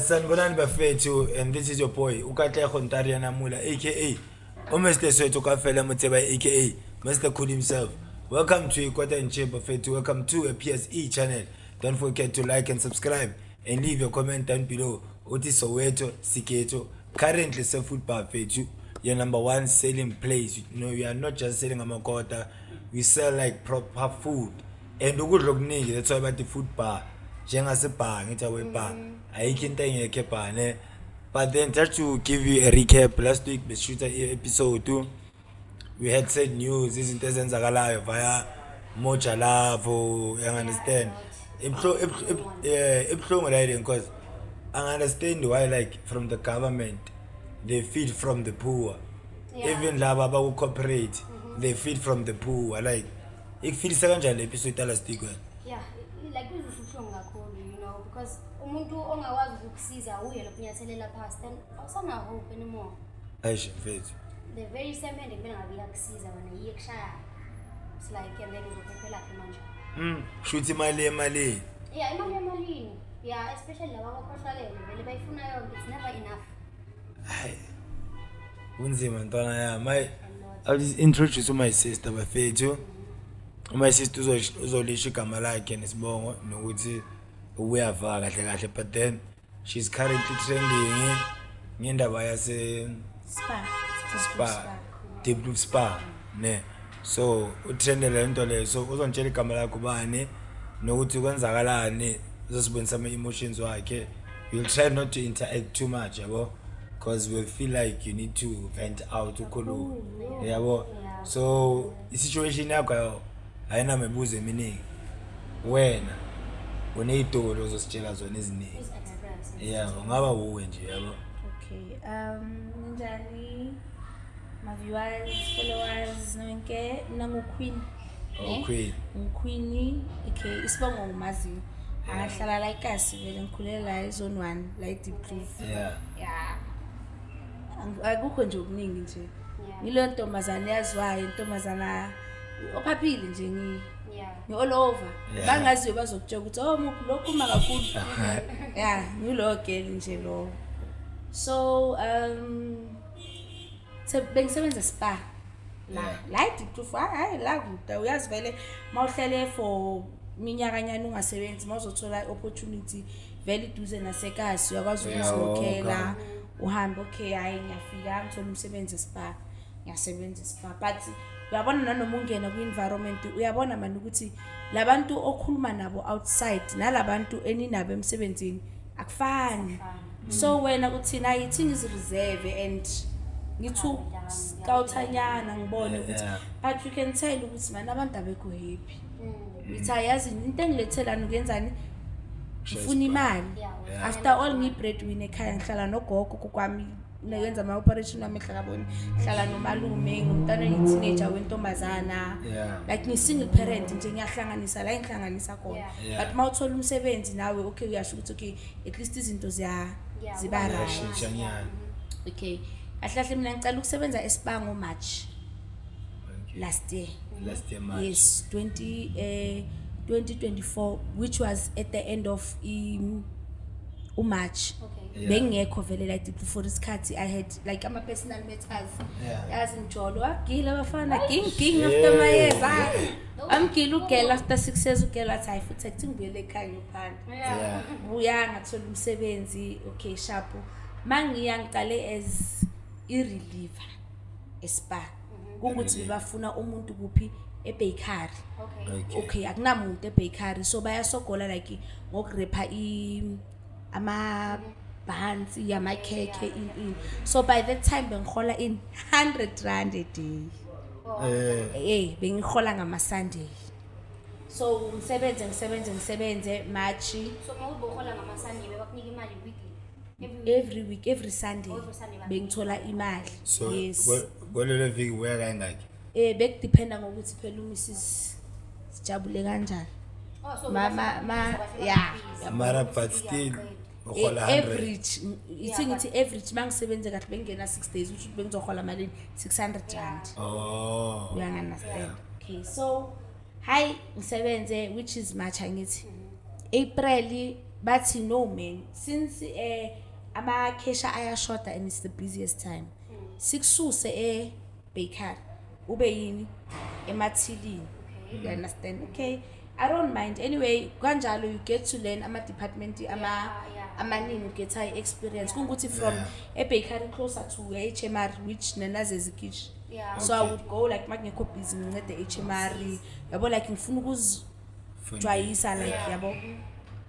Sanibonani bafethu, and this is your boy uKatlego Ntaria Namula, aka uMr Soweto Kafela Motseba, aka Mr Cool himself. Welcome to Ikota and Chill, bafethu. Welcome to a PSE channel. Don't forget to like and subscribe and leave your comment down below. Uthi Soweto Siketo currently se-food bafethu, your number one selling place. We are not just selling amakota, we sell like proper food and ukudla okuningi. That's why bathi food bar, njengasebha ngithi yabo ibar ayikho into engekho ebha ne. But then, just to give you a recap, last week besishutha i-episode, we had sad news, izinto ezenzakalayo via Moja Love, you understand? Yeah, ibuhlungu la ile because I understand why, like, from the government they feed from the poor. Even laba abaku-corporate, they feed from the poor. Like, ikufilisa kanjani le episode last week wena? Yeah, like uzizwa ubuhlungu kakhulu because umuntu ongakwazi ukukusiza uye lokunyathelela phasi, then awusana hope anymore. Eish, mfethu. The very same hand ekumele ngabe iyakusiza wena yiye kushayayo. It's like, and then uzophephelaphi manje? Shuthi imali emalini. Yeah, imali emalini. Yeah, especially laba abakhohlakele vele bayifuna yonke. It's never enough. Hayi, kunzima, ntwana yami. A lot. I'll just introduce my sister, bafethu. My sister uzolisho igama lakhe nesibongo nokuthi uyava kahle kahle, but then she's currently trending ngendaba yase Spa. Spa, Deep Spa ne. So utrendele lento leyo, so uzongitshela igama lakhe ubani nokuthi kwenzakalani, uzosibonisa ama-emotions wakhe. You'll try not to interact too much, yabo, because we'll feel like you need to vent out, ukhulume, yabo. So i-situation yakho ayinamibuzo eminingi, wena uney'tori ozositshela zona eziningi. Uzi-express. Yeah, ungaba wuwe nje, yabo. Okay. Ninjani? My viewers, followers, nonke. Mina ngu-Queen. Oh, Queen. Ngu-Queen. Okay, isibongo ngumazi. Angahlala la ikasi vele, ngikhulela la e-zone 1 la e-Deep. Yeah. Akukho nje okuningi nje. Ngileyo ntombazane yaziwayo, intombazana ophaphile nje ngi ngi all over. Bangaziyo bazokutshela ukuthi, "Oh, muphi lokhu uma kakhulu." Yeah, ngilowo girl nje lo. So bengisebenza spa la la eDiepkloof. Hayi, la kude, uyazi vele mawuhlele for iminyakanyana ungasebenzi, mawuzothola i-opportunity vele iduze nasekasi, uyakwazi ukuziwokhela uhambe. Okay, hayi, ngiyafika ngithola umsebenzi espa, ngiyasebenza espa, but uyabona nanoma ungena kwi-environment, uyabona mani ukuthi labantu okhuluma nabo outside nalabantu eninabo emsebenzini akufani. So wena uthina ayithi ngizireserve and ngithi scoutanyana ngibone ukuthi but you can tell ukuthi mani abantu abekho happy. Ngithi ayazi into engilethelani ukuyenzani, ngifuna imali. After all, ngiyi-breadwinner ekhaya, ngihlala nogogo kokwami nekenza ama-operation wamehla kaboni, ngihlala nomalume, ngumntwana oyi-teenager wentombazana. Like, ngiyi-single parent nje, ngiyahlanganisa la engihlanganisa khona. But uma uthola umsebenzi nawe, okay, uyasho ukuthi okay, at least izinto ziba right. Ziyashintshanyana. Okay, kahle kahle mina ngicala ukusebenza espa ngo-March last year. Last year March. Yes, 20 2024, which was at the end of uMarch. Bengekho vele like for isikhathi, I had like ama personal matters. Yazi ngijolo wagila abafana ging ging after my years. Amgila ugela after 6 years, ugela wathi hayi futhi akuthi ngibuyele ekhaya ngiyophanda. Buya ngathola umsebenzi, okay, sharp. Mangiya ngiqale as i-reliever espa. Kukuthi bafuna umuntu kuphi? Ebakery. Okay, akunamuntu ebakery, so bayasogola like ngokurepha i ama-buns, amakhekhe, in in so by that time bengihola in R100 a day. Bengihola ngama-Sunday, so ngisebenze, ngisebenze, ngisebenze March. So uma ubohola ngama-Sunday, bebakunika imali weekly? Every week? Every week, every Sunday. Every Sunday. Bengithola imali. So yes. Kwelelo viki uya kayingaki? Bekudependa ngokuthi phela uMrs sijabule kanjani. Oh, so Ma bahle yeah. bakubiza. Mara but still uhola 100. Average, ithi ngithi average mangisebenze kahle, bengena 6 days, usho ukuthi bengizohola malini? R600. Oh. Uyangi-understand? Okay, so hayi, ngisebenze, which is March, angithi April. Bathi no man, since ama-cashier ayashoda and it's the busiest time, sikususe e-bakery, ube yini, emathilini. You understand? Okay, I don't mind. Anyway, kanjalo you get to learn ama-department ama amaningi, ugetha i-experience. Kungukuthi from e-bakery closer to HMR, which nenazezikishi. So I would go like makungekho busy, ngincede HMR, yabo, like ngifuna ukuzijwayisa, like, yabo.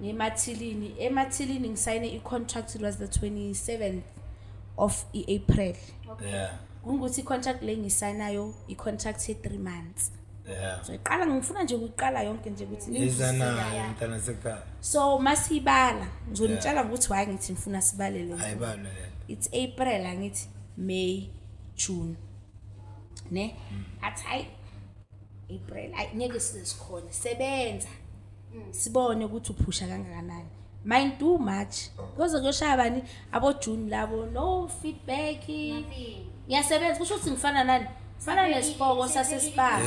Ngemathilini, emathilini ngisayine i-contract. It was the 27th of i-April. Kungukuthi i-contract le ngisayinayo, i-contract ye-3 months. So iqala, ngifuna nje ukuyiqala yonke nje ukuthi Iza ningizwisise. Nayo mntana sekhaya. So masiyibala, ngizonitshela ukuthi why ngithi ngifuna sibale le nto. Ayibalwe lento. It's April, angithi? May, June, ne? Athi hayi, April, ayi ngeke size sikhone sebenza, sibone ukuthi uphusha kangakanani. Mind too much kuze kuyoshaya bani, abo June labo, no feedback. Nothing. Ngiyasebenza, kusho ukuthi ngifana nani, ngifana nesipoko sasespa.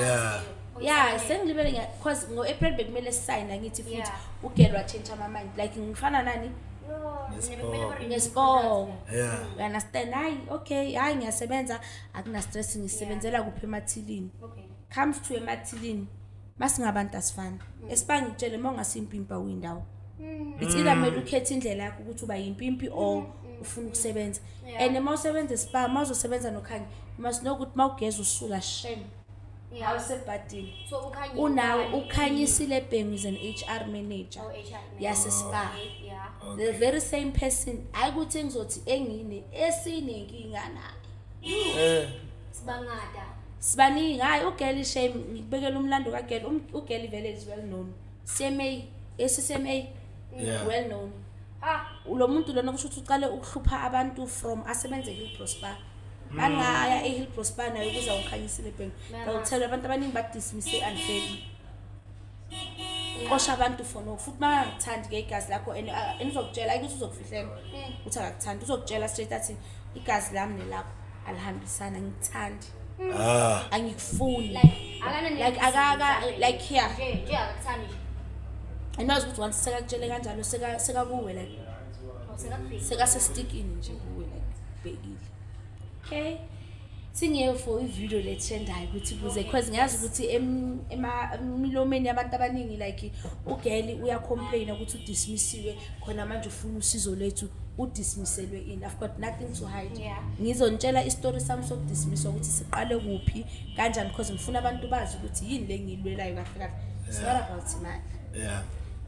Yeah, sengilibele cause ngo-April bekumele sisayine, angithi? Futhi ugel watshentsha ama-mind, like ngifana nani? Nesipoko. Nesipoko. Yeah. You understand? Hayi, okay, hayi ngiyasebenza, akuna-stress. Ngisebenzela kuphi? Emathilini. Comes to emathilini, masingabantu asifani. Esipa ngitshele, uma ungasimpimpi awuyindawo. It's either kumele ukhethe indlela yakho ukuthi uba yimpimpi or ufuna ukusebenza. And uma usebenza espa, uma uzosebenza nokhanya, you must know ukuthi uma ugeza usula shem. Awusebhadini. So ukhanye Unawe ukhanyisile Bhengu is an HR manager Oh, HR manager. yasespa. Okay. The very same person, hayi ukuthi engizothi engine esinenkinga naye. Sibangada. Sibaningi. Hayi, ugeli shame, ngikubekela umlando kageli. Ugeli vele is well known, CMA, SCMA. Well known. Ah, Lo muntu lona kusho ukuthi uqale ukuhlupha abantu from asebenze e-Hillbrow Spar. Bangaya e-Hillbrow Spar nayo ukuze ukhanyisile Bhengu. Bawuthela abantu abaningi, badismise unfairly, xosha abantu for no, futhi bangakuthandi-ke igazi lakho. And uzokutshela, ayikuthi uzokufihlela ukuthi akakuthandi, uzokutshela straight, athi igazi lami nelakho alihambisana, ngikuthandi, angikufuni. Like akana Like, like here. Nje akakuthandi nje. And wazi ukuthi once sekakutshele kanjalo, sekakuwe like Oh, sekakufika. sekasestikini nje kuwe, like bhekile. Okay, singiye for ivideo le trendayo ukuthi kuze, because ngiyazi ukuthi emilomeni yabantu abaningi, like ugeli uyacomplaina ukuthi udismissiwe khona manje, ufuna usizo lethu, udismisselwe ini. I've got nothing to hide. Ngizonitshela isitori sami sokudismisswa, ukuthi siqale kuphi, kanjani, because ngifuna abantu bazi ukuthi yini le ngiyilwelayo kahle kahle. It's not about imali.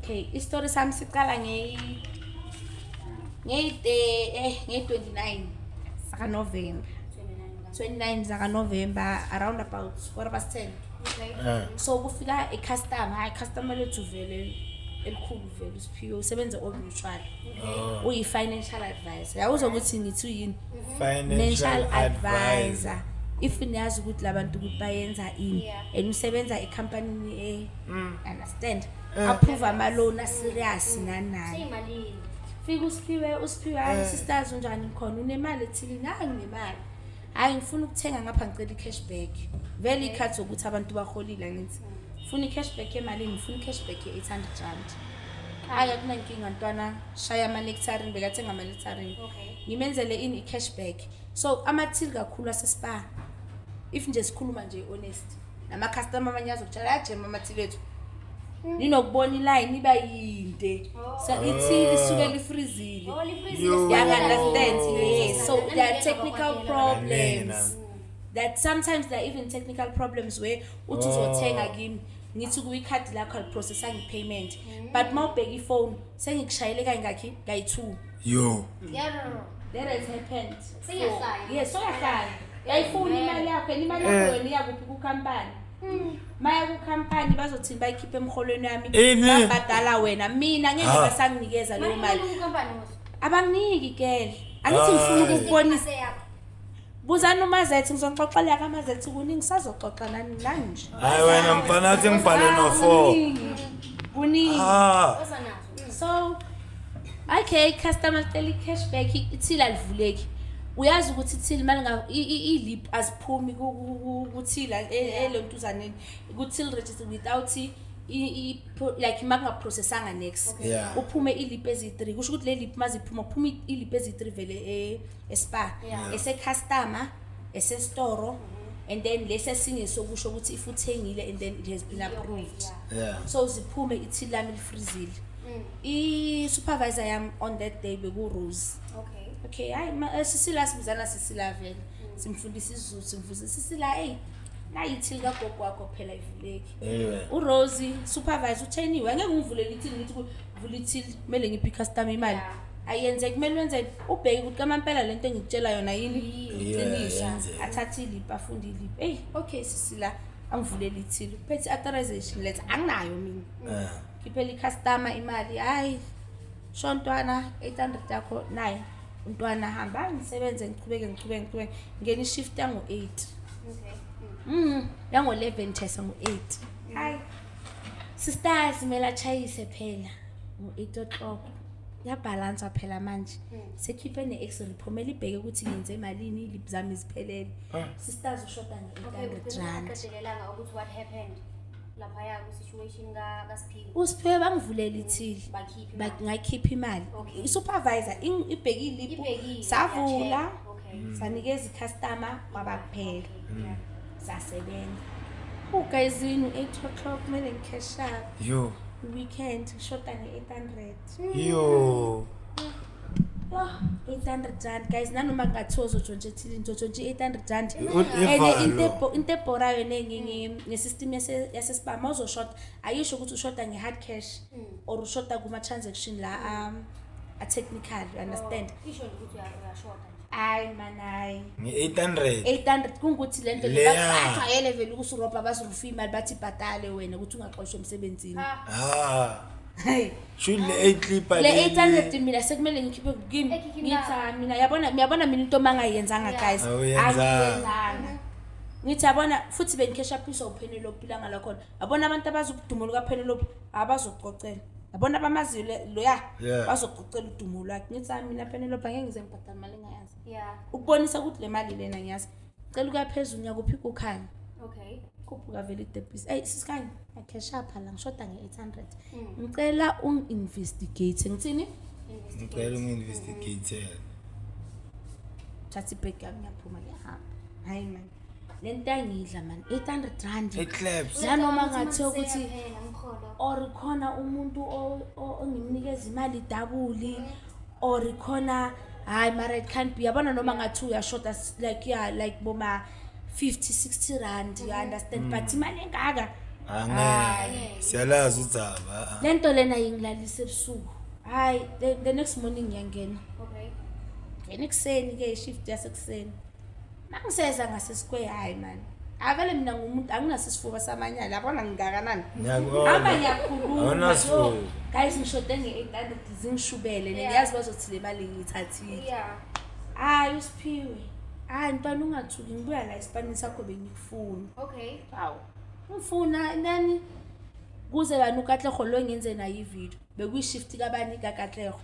Okay, isitori sami siqala ngeyi-29 sakaNovember. 29. 29 zakaNovember, around about 10:15. So kufika i-customer, hayi, customer lethu vele elikhulu vele, usiphiwe, usebenza Old Mutual. Uyi-financial advisor. Yawuzwa ukuthi ngithi uyini? Financial advisor. If niyazi ukuthi labantu ukuthi bayenza ini. And usebenza ekhampanini e, understand, approve ama-loan aserious nani nani. Seyimalini? Fika usiphiwe, usiphiwe, hayi sisters, unjani? Ngikhona. Unemali ethilini? Hayi, nginemali. Hayi, ngifuna ukuthenga ngapha, ngicela i-cashback. Vele iy'khathi zokuthi abantu baholile, angithi? Ngifuna i-cashback emalini? Ngifuna i-cashback ye-R800. Hayi, akunankinga ntwana, shaya ama-nectarine, bekathenga ama-nectarine. Ngimenzele ini? I-cashback. So amathili kakhulu asespa, if nje sikhuluma nje honest, nama-customer amanye azokutshela, ayajema amathili ethu, ninokubona ilayini iba yinde. So ithili isuke lifrizile. Oh, lifrizile. Yo. You understand? Yes. So there are technical problems Kaningi. That sometimes there are even technical problems where uthi uzothenga kimi, ngithi kuyikhadi lakho aliprocessanga i-payment, but uma ubheka ifoni sengikushayele kangakhi? Kayi-two. Yo. Yeah. That has happened. Sengiyahlanya. Yes, soyahlanya, uyayifuna imali yakho, and imali yakho yona iyakuphi? Kukhampani. Maya kukhampani, bazothini? Bayikhiphe emholweni wami. Ini? Babhadala wena, mina ngeke Ah. basanginikeza leyo Mali mali. kukampani mos. Abanginiki kele, angithi ngifuna Hayi. ukukubonisa. Yakho. Buzani umazethi, ngizonixoxela kamazethi kuningi, sazoxoxa nani nanje. Hayi wena mfana, athi ngibhale no-4. Kuningi, kuningi. Ah. Oza nazo. So okay, customer cela i-cashback, ithili alivuleki. Uyazi ukuthi ithili mali i-lip aziphumi kuthila elontuzaneni ku-till register without Like makungaprocessanga next, uphume ilip ezi-3, kusho ukuthi le lip maziphuma kuphuma ilip ezi-3 vele e-Spar, ese-customer, esestoro, and then lesi esinye sokusho ukuthi if uthengile and then it has been approved. So ziphume, i-till lami lifrizile. I-supervisor yami on that day beku-Rose. Okay, hayi, sisila, sibizana sisila vele, simfundisa isiZulu, simfundisa sisila. Eyi, nayi i-till kagogo wakho phela ivuleki. URose supervisor utrainiwe, angeke ngivulele i-till ngithi vula i-till, kumele ngiphe i-customer imali. Ayenzeki, kumele wenze ubheke ukuthi kamampela lento engikutshela yona yini. Iqiniso. Yenzeka. Athathe iliphu, afunde iliphu. Eyi, okay, sisila, angivulele i-till, uphethe i-authorization letter, anginayo mina. Khiphela i-customer imali, hayi, sho ntwana, 800 yakho nayi, umntwana hamba. Ngisebenze, ngichubeke, ngichubeke, ngichubeke, ngena i-shift yango-8. Yango-11, ngishayisa ngo-8. Hayi, sisters, kumele achayise phela ngo-8 o'clock, yabhalanswa phela manje, sekhiphe ne-x-ray, phomela ibheke ukuthi ngenze malini, iliphu zami ziphelele. Sisters, ushoda nge-800 ugcina rand. Ungaqedelelanga ukuthi what happened laphaya kwi-situation kaSiphiwe. Usiphiwe bangivulela i-till. Bakhiphe imali. Ngakhipha imali. I-supervisor ibhekile iliphu. Ibhekile, Savula, ya-check. Sanikeza i-customer, kwaba kuphela. Sasebenza ugayizini, u-8 o'clock kumele ngi-cash up. Yo. Weekend, ngishoda nge-800. Yo. Oh, 800 rand, guys, nanoma kungathiwa uzotshontsha ethilini, ngizotshontsha i-800 rand. Ivalo. And into ebhorayo nge-system yaseSpar, uma uzoshoda ayisho ukuthi ushoda nge-hard cash or ushoda kuma-transaction la a-technical, you understand? Oh, isho nje ukuthi uyashoda nje. Hayi man, hayi. Nge-800. 800, kungukuthi le nto le Leya. bajwayele vele ukusurobha, bazirufa imali, bathi ibhadale wena ukuthi ungaxoshwa emsebenzini. Ha. Hayi. Shuthi le 8 clipper. Le 800 mina sekumele ngikhiphe kimi. Ekhikhi. Ngithi, "Ah, mina yabona, uyabona mina into mangayenzanga, guys, Awuyenzanga. angiyenzanga." Ngithi yabona futhi bengikheshaphiswa uPenelope ilanga lakhona, yabona abantu abazi udumo lukaPenelope abazokucocela, yabona abamaziyo loya, bazokucocela udumo lwakhe. Ngithi, "Ah, mina Penelope angeke ngize ngibhadale imali engayazi." Ukubonisa ukuthi le mali lena ngiyazi, cela ukuya phezulu, ngiyakuphi kukhanya. Khuphuka vele itepisi. Eyi, sisikhanya, ngiyakheshapha la, ngishoda nge-800, ngicela ungi-investigate. Ngithini? Ngicela ungi-investigate. Thatha ibhegi yami, ngiyaphuma, ngiyahamba. Hayi man, le nto yangidla man, 800 rand. Eclaps. Nanoma ngathiwa ukuthi Phela umholo. Or khona umuntu ongimnikeza imali double or khona, hayi, mara it can't be. Yabona noma ngathiwa uyashoda like, yeah, like boma 50 60 rand, you understand, but imali engaka? Angeke. Siyalazi udzaba. Le nto lena yingilalisa ebusuku. Hayi, the next morning ngiyangena. Ngena ekuseni-ke, i-shift yasekuseni, mangiseza ngase-square, hhayi man, avele mina ngumuntu anginaso isifuba samanyala, yabona ngingakanani. Ngiyakubona. Hamba, ngiyakhuluma. Awunasifuba. Yo, guys, ngishode nge-800, zingishubele. Ngiyazi bazothi le mali ngiyithathile. Hayi, uSiphiwe, hayi ntwana, ungathuki, ngibuya la esipanini sakho, bengikufuna. Hawu, ngifuna nani kuze bani uKatlego lo ngenze nayo ividiyo, bekuyi-shift kabani, kaKatlego.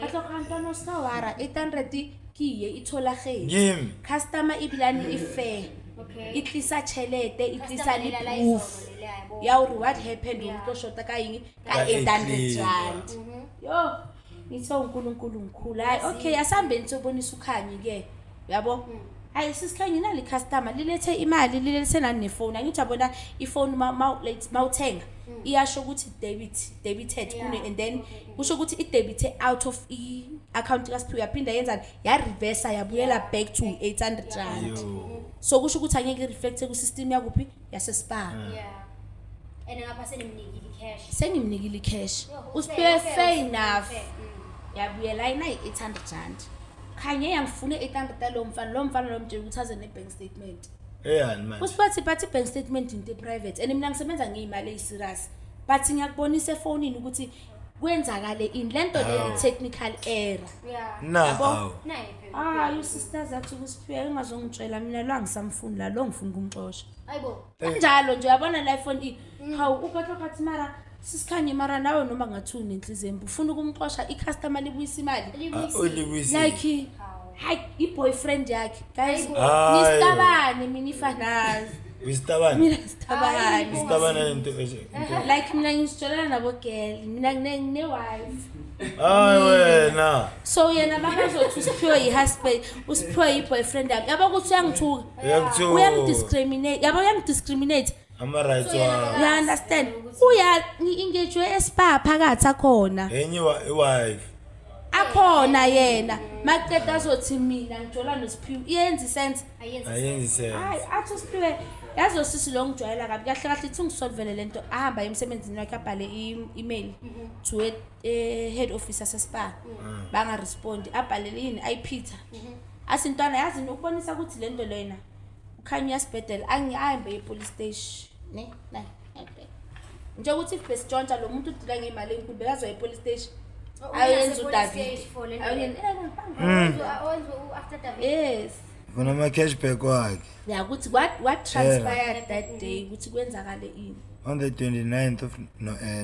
Katlego, ntwana, o ska wara, 800 ke ye itholagetse. Kimi. Customer ebilane e fair. E tlisa tšhelete, e tlisa Customer le lela la proof izolo leliya, yabo. ya gore what happened, o tlo shota ka eng, ka Ka 800 8 rand. Yo, ngithe uNkulunkulu ngikhulu. Hayi, okay, asihambeni siyobonisa ukhanyi-ke, uyabo. Hayi, sisikhanyi, nali customer lilethe imali, lilethe nani nefoni. Angithi yabona ifoni, like, mawuthenga iyasho ukuthi debit, debited. Kune and then kusho ukuthi i-debite out of i-account kaSiphiwe, yaphinda yenzani, ya-reversa, yabuyela back to 800 rand. Yo. So kusho ukuthi angeke i-reflecte ku-system yakuphi, yaseSpar. And ngapha senimnikile i-cash. Sengimnikile i-cash. Yo, Usiphiwe, fair, fair fair, enough. fair. Yabuyela ayinayi 800 rand, khanye yangifune 800 yalowo mfana, lowo mfana lomtshela ukuthi aze ne-bank statement. Eyani manje? Usiphathi, but i-bank statement into e-private and mina ngisebenza ngey'mali eyi-serious, but ngiyakubonisa efonini ukuthi kwenzakale ini, le nto le i-technical error. Na Yabo? awu. Nayi phela. Hayi, usisters athi kuSiphiwe, engazongitshela mina lo, angisamfuni la, lo ngifuna ukumxosha. Ayibo. Kanjalo nje, uyabona la iphone hawu, uphathwa mara sisikhanye, mara nawe noma ngathiwa unenhliziyo embi, ufuna ukumxosha, i-customer libuyisa imali. Libuyisile. Ulibuyisile. Like, Hawu. hayi, i-boyfriend yakhe, guys. Hayi. Ngistabane mina ifanazi. Uyisitabane? Mina sitabane. Isitabane into Like mina ngisitshelana nabo girl, mina ngine wife. Hayi wena. So yena bakazothi uSiphiwe yi-husband, uSiphiwe yi-boyfriend yami. Yabo ukuthi uyangithuka. Uyakuthuka. Uyangidiscriminate. Yabo uyangidiscriminate. Ama-rights wakho. You understand? Uya ngi-engage e-spa phakathi akhona. Enye i-wife. Akhona yena. Maqeda azothi mina ngijola noSiphiwe. Iyenza isense. Ayenzi. Ayenzi sense. Hayi athi uSiphiwe yazi osisi lo ngijwayela kabi kahle kahle ithi ungisolvele lento ahamba emsebenzini wakhe abhale i-email to head office yase-Spar, bangarespondi, abhalele yini ayiphitha athi ntwana yazi ukubonisa ukuthi le nto lena ukhanya uyasibhedela ahambe e-police station ne nayi ayibheke njengokuthi if besitshontsha lo muntu udila ngemali enkulu bekazoya e-police station Oh, ayenza uyase-police uDavid station for le nto Owenziwe u-after David. Yes. Funa ama-cashback wakhe. Ya, ukuthi what transpired that day, ukuthi kwenzakale ini. On the 29th of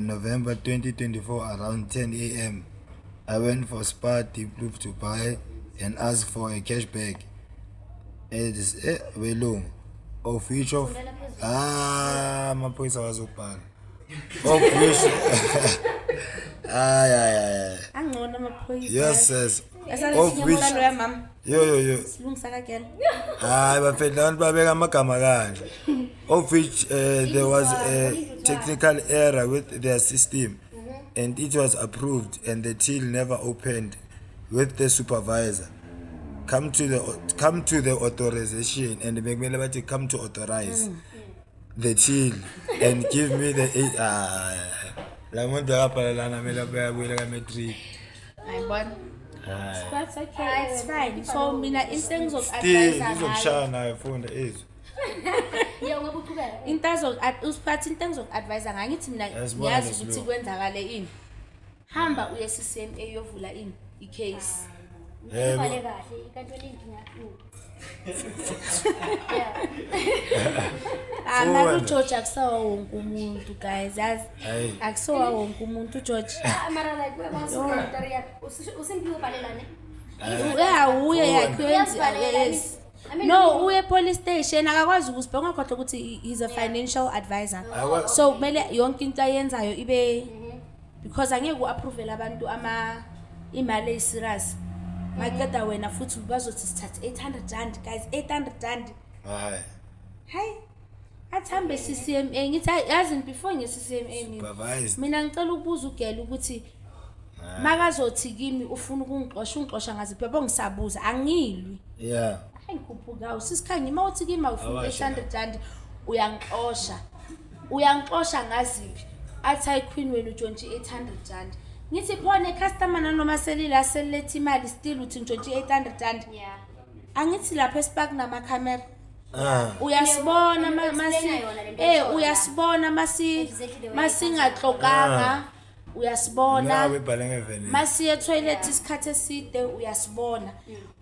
November 2024, around 10 a.m., I went for Spar Diepkloof to buy and ask for a cashback. It is welungu of which of ah amaphoyisa awazobhala of which ay ay ay. Angcono amaphoyisa. Yes, of which Umhlalo yamama yo yo yo. Silungisa kagela. Hayi bafethu, abantu babeka amagama kanje, of which there was a technical error with their system and it was approved and the till never opened with the supervisor come to the authorization and bekumele bathi come to authorize the till and give me the eight. Ah, la muntu akabhala lana kumele abuyele ka-matric. Ayibona, but okay, it's fine. So mina into Still engizoku-advise ngayo izokushaya nayo, funda izwi. Yeah, ungabe uqhubeka. Into usiphathi into engizoku-advise ngayo, ngithi mina Yasibona ngiyazi lesilungu. ukuthi kwenzakale ini, hamba uye CCMA uyovula ini i-case. Yebo. Ubhale kahle ikantweni inkinga. Yeah. Ah, mara Funda. uGeorge akusawa wonke umuntu, guys, yazi. Hayi. Akusowa wonke umuntu uGeorge. Ah, mara like uyabona uSimphiwe ubhalelane. Ya, uye yakhe uyenzi. Uyazibhalela, Yes. I mean- No, uye police station akakwazi ukusibheka, ungakhohlwa ukuthi he's a financial advisor. So kumele yonke into ayenzayo ibe, because angeke u-approvele abantu ama imali eyi-serious maqeda wena futhi bazothi sithathe R800, guys, R800. Hayi. Hayi, athi hambe CCMA. Ngithi hayi, yazi before nge-CCMA mina Supervised. mina ngicela ukubuza ugela ukuthi makazothi kimi ufuna ukungixosha, ungixosha ngaziphi? Yabo, ngisabuza, angilwi. Hayi, ngikhuphuka usisikhanyi uma uthi kimi awufuna Awasho. R800, uyangixosha, uyangixosha ngaziphi? Athi hayi queen, wena utshontshe R800. Ngithi phone customer nanoma selila seliletha imali, still uthi ngitshontshe R800. Angithi lapha eSpark namakhamera uyasibona masi Explain yona lento oyishoyo. Uyasibona masi Exactly the way. masingaxokanga, uyasibona. Nawe ibhale ngeveni. Masiye toilet isikhathi eside, uyasibona.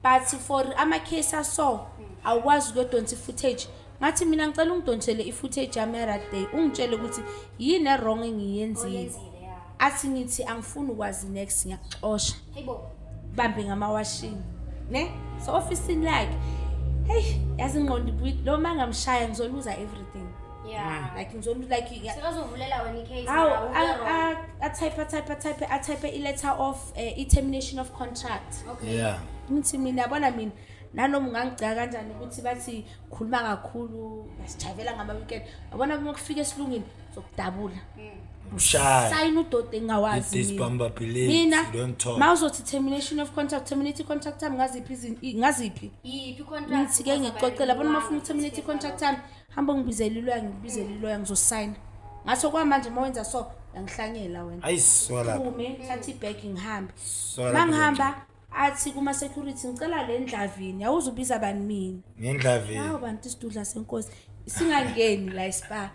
But for ama-case aso awukwazi ukuyodonsa i-footage. Ngathi mina ngicela ungidonsele i-footage yami ya-that day, ungitshele ukuthi yini e-wrong engiyenzile. Oyenzile, yeah. Athi ngithi angifuni ukwazi next, ngiyakuxosha. Hayibo. Bambe ngamawashini ne so ofisini lakhe. Hey, yazi ingqondo ibuye lo ma ngamshaya ngizoluza everything. Like ngizolu like Sekazovulela wena i-case. Hawu, Nawe ube wrong. atype atype atype atype i-letter of i-termination of contract. Ngithi mina yabona mina nanoma ungangigcika kanjani ukuthi bathi khuluma kakhulu basijayivela ngama-weekend, yabona uma kufika esilungini zokudabula Ushaya. sayina udoti engingawazi With this mina. bambability, Mina you don't talk. ma uzothi termination of contract, terminate i-contract yami ngaziphi ngaziphi? Yiphi i-contract? Ngithi-ke ngikuxoxela, bona uma ufuna uku-terminate i-contract yami, hamba ungibizele iloya, ngikubizele iloya, ngizosayina ngaso. Kwamanje uma wenza so uyangihlanyela wena. Ayi, suka lapho. Phume, thatha ibhegi ngihambe. Suka Ma lapho. ngihamba athi kuma-security ngicela le ndlavini, awuze ubiza bani mina. Ngendlavini. Hawu bantu, isidudla senkosi singangeni la eSpar,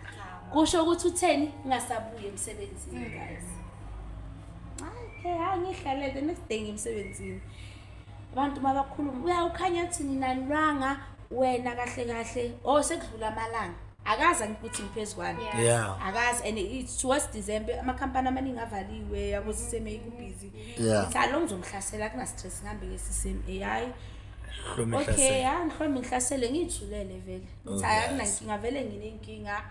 kusho ukuthi utheni ngingasabuyi emsebenzini, guys. Okay, hayi, ngihlalele the next day ngemsebenzini, abantu mabakhuluma uyawukhanya athi ninanilwanga wena kahle kahle. Oh, sekudlula amalanga akaze angikuthi ngiphezu kwani. Akazi, and it's towards December, amakhampani amaningi avaliwe yabo, CCMA kubhizi. Ngithi alo ngizomhlasela kuna-stress, ngihambe ke-CCMA. Hayi. Hlome Okay, ihlasele. ya ngihlome ngihlasele ngiyithulele vele. Ngithi Oh, hayi yes. akunankinga vele nginenkinga.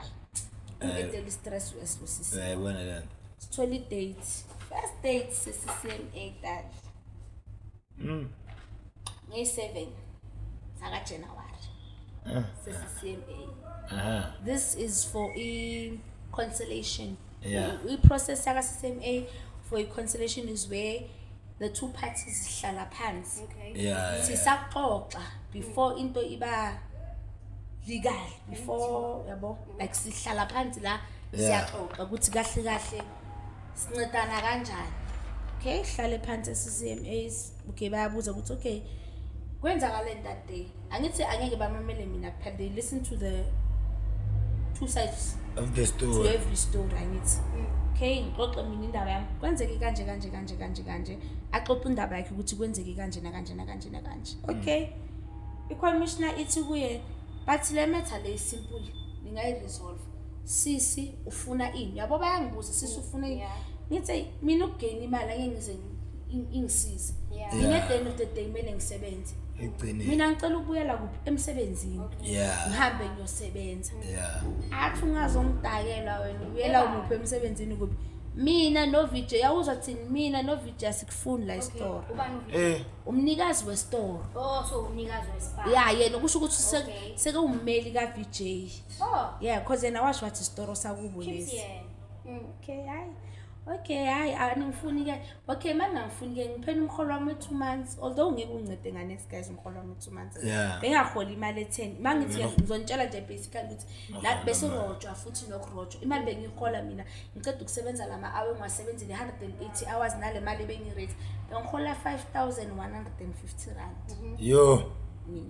Ngedela i-stress wesilosisi. Uyayibona le nto. Sithole i-date. First date sesi-CMA dad. Ngeyi-7 zakaJanuwari. Sesi-CMA. Aha. This is for i-conciliation. Yeah. I-process yaka-CCMA for i-conciliation is where the two parties hlala phansi. Okay. Yeah. Sisaxoxa before into iba legal, before yabo, like sihlala phansi la siyaxoxa ukuthi kahle kahle sincedana kanjani. Okay, hlale phansi e-CCMA. Okay, bayabuza ukuthi okay, kwenzakaleni that day. Angithi angeke bamamele mina kuphela, they listen to the two sides Of the to story. every story angithi. Okay, ngixoxe mina indaba yami, kwenzeke kanje kanje kanje kanje kanje, axoxe indaba yakhe ukuthi kwenzeke kanje nakanje nakanje nakanje. Okay, i-commissioner ithi kuye, bathi le matter le simple, ningayi-resolve. Sisi ufuna ini? Yabo, bayangibuza, sisi ufuna ini? Ngithi mina ukugena imali angeke ngize ingisize. Mina at the end of the day kumele ngisebenze. Ekugcineni. Mina ngicela ukubuyela kuphi? Emsebenzini. Ngihambe ngiyosebenza. Athi ungazongidakela wena, ubuyela kuphi emsebenzini kuphi? Mina no-VJ, yawuzwa thini, mina no-VJ asikufuni la esitoro. Ubani uVJ? Umnikazi wesitoro. Oh, so umnikazi wespa. Ya, yena kusho ukuthi sekewummeli ka-VJ. Oh, Yeah, cause yena washo wathi isitoro sakubo chips lesi. yena. Okay, hayi. Okay, hayi, aningifuni ke. Okay, manje ngangifuni ke ngiphela umholo wami we-2 months. Although ngeke ungincede ngane guys umholo wami we-2 months. Bengaholi imali e-10. Mangithi ngizontshela nje basically ukuthi la bese rojwa futhi nokurojwa. Imali bengiyihola mina ngiceda ukusebenza lama hour engiwasebenzile 180 hours nale mali bengirate. Bengihola 5150 rand. Yo. Mina.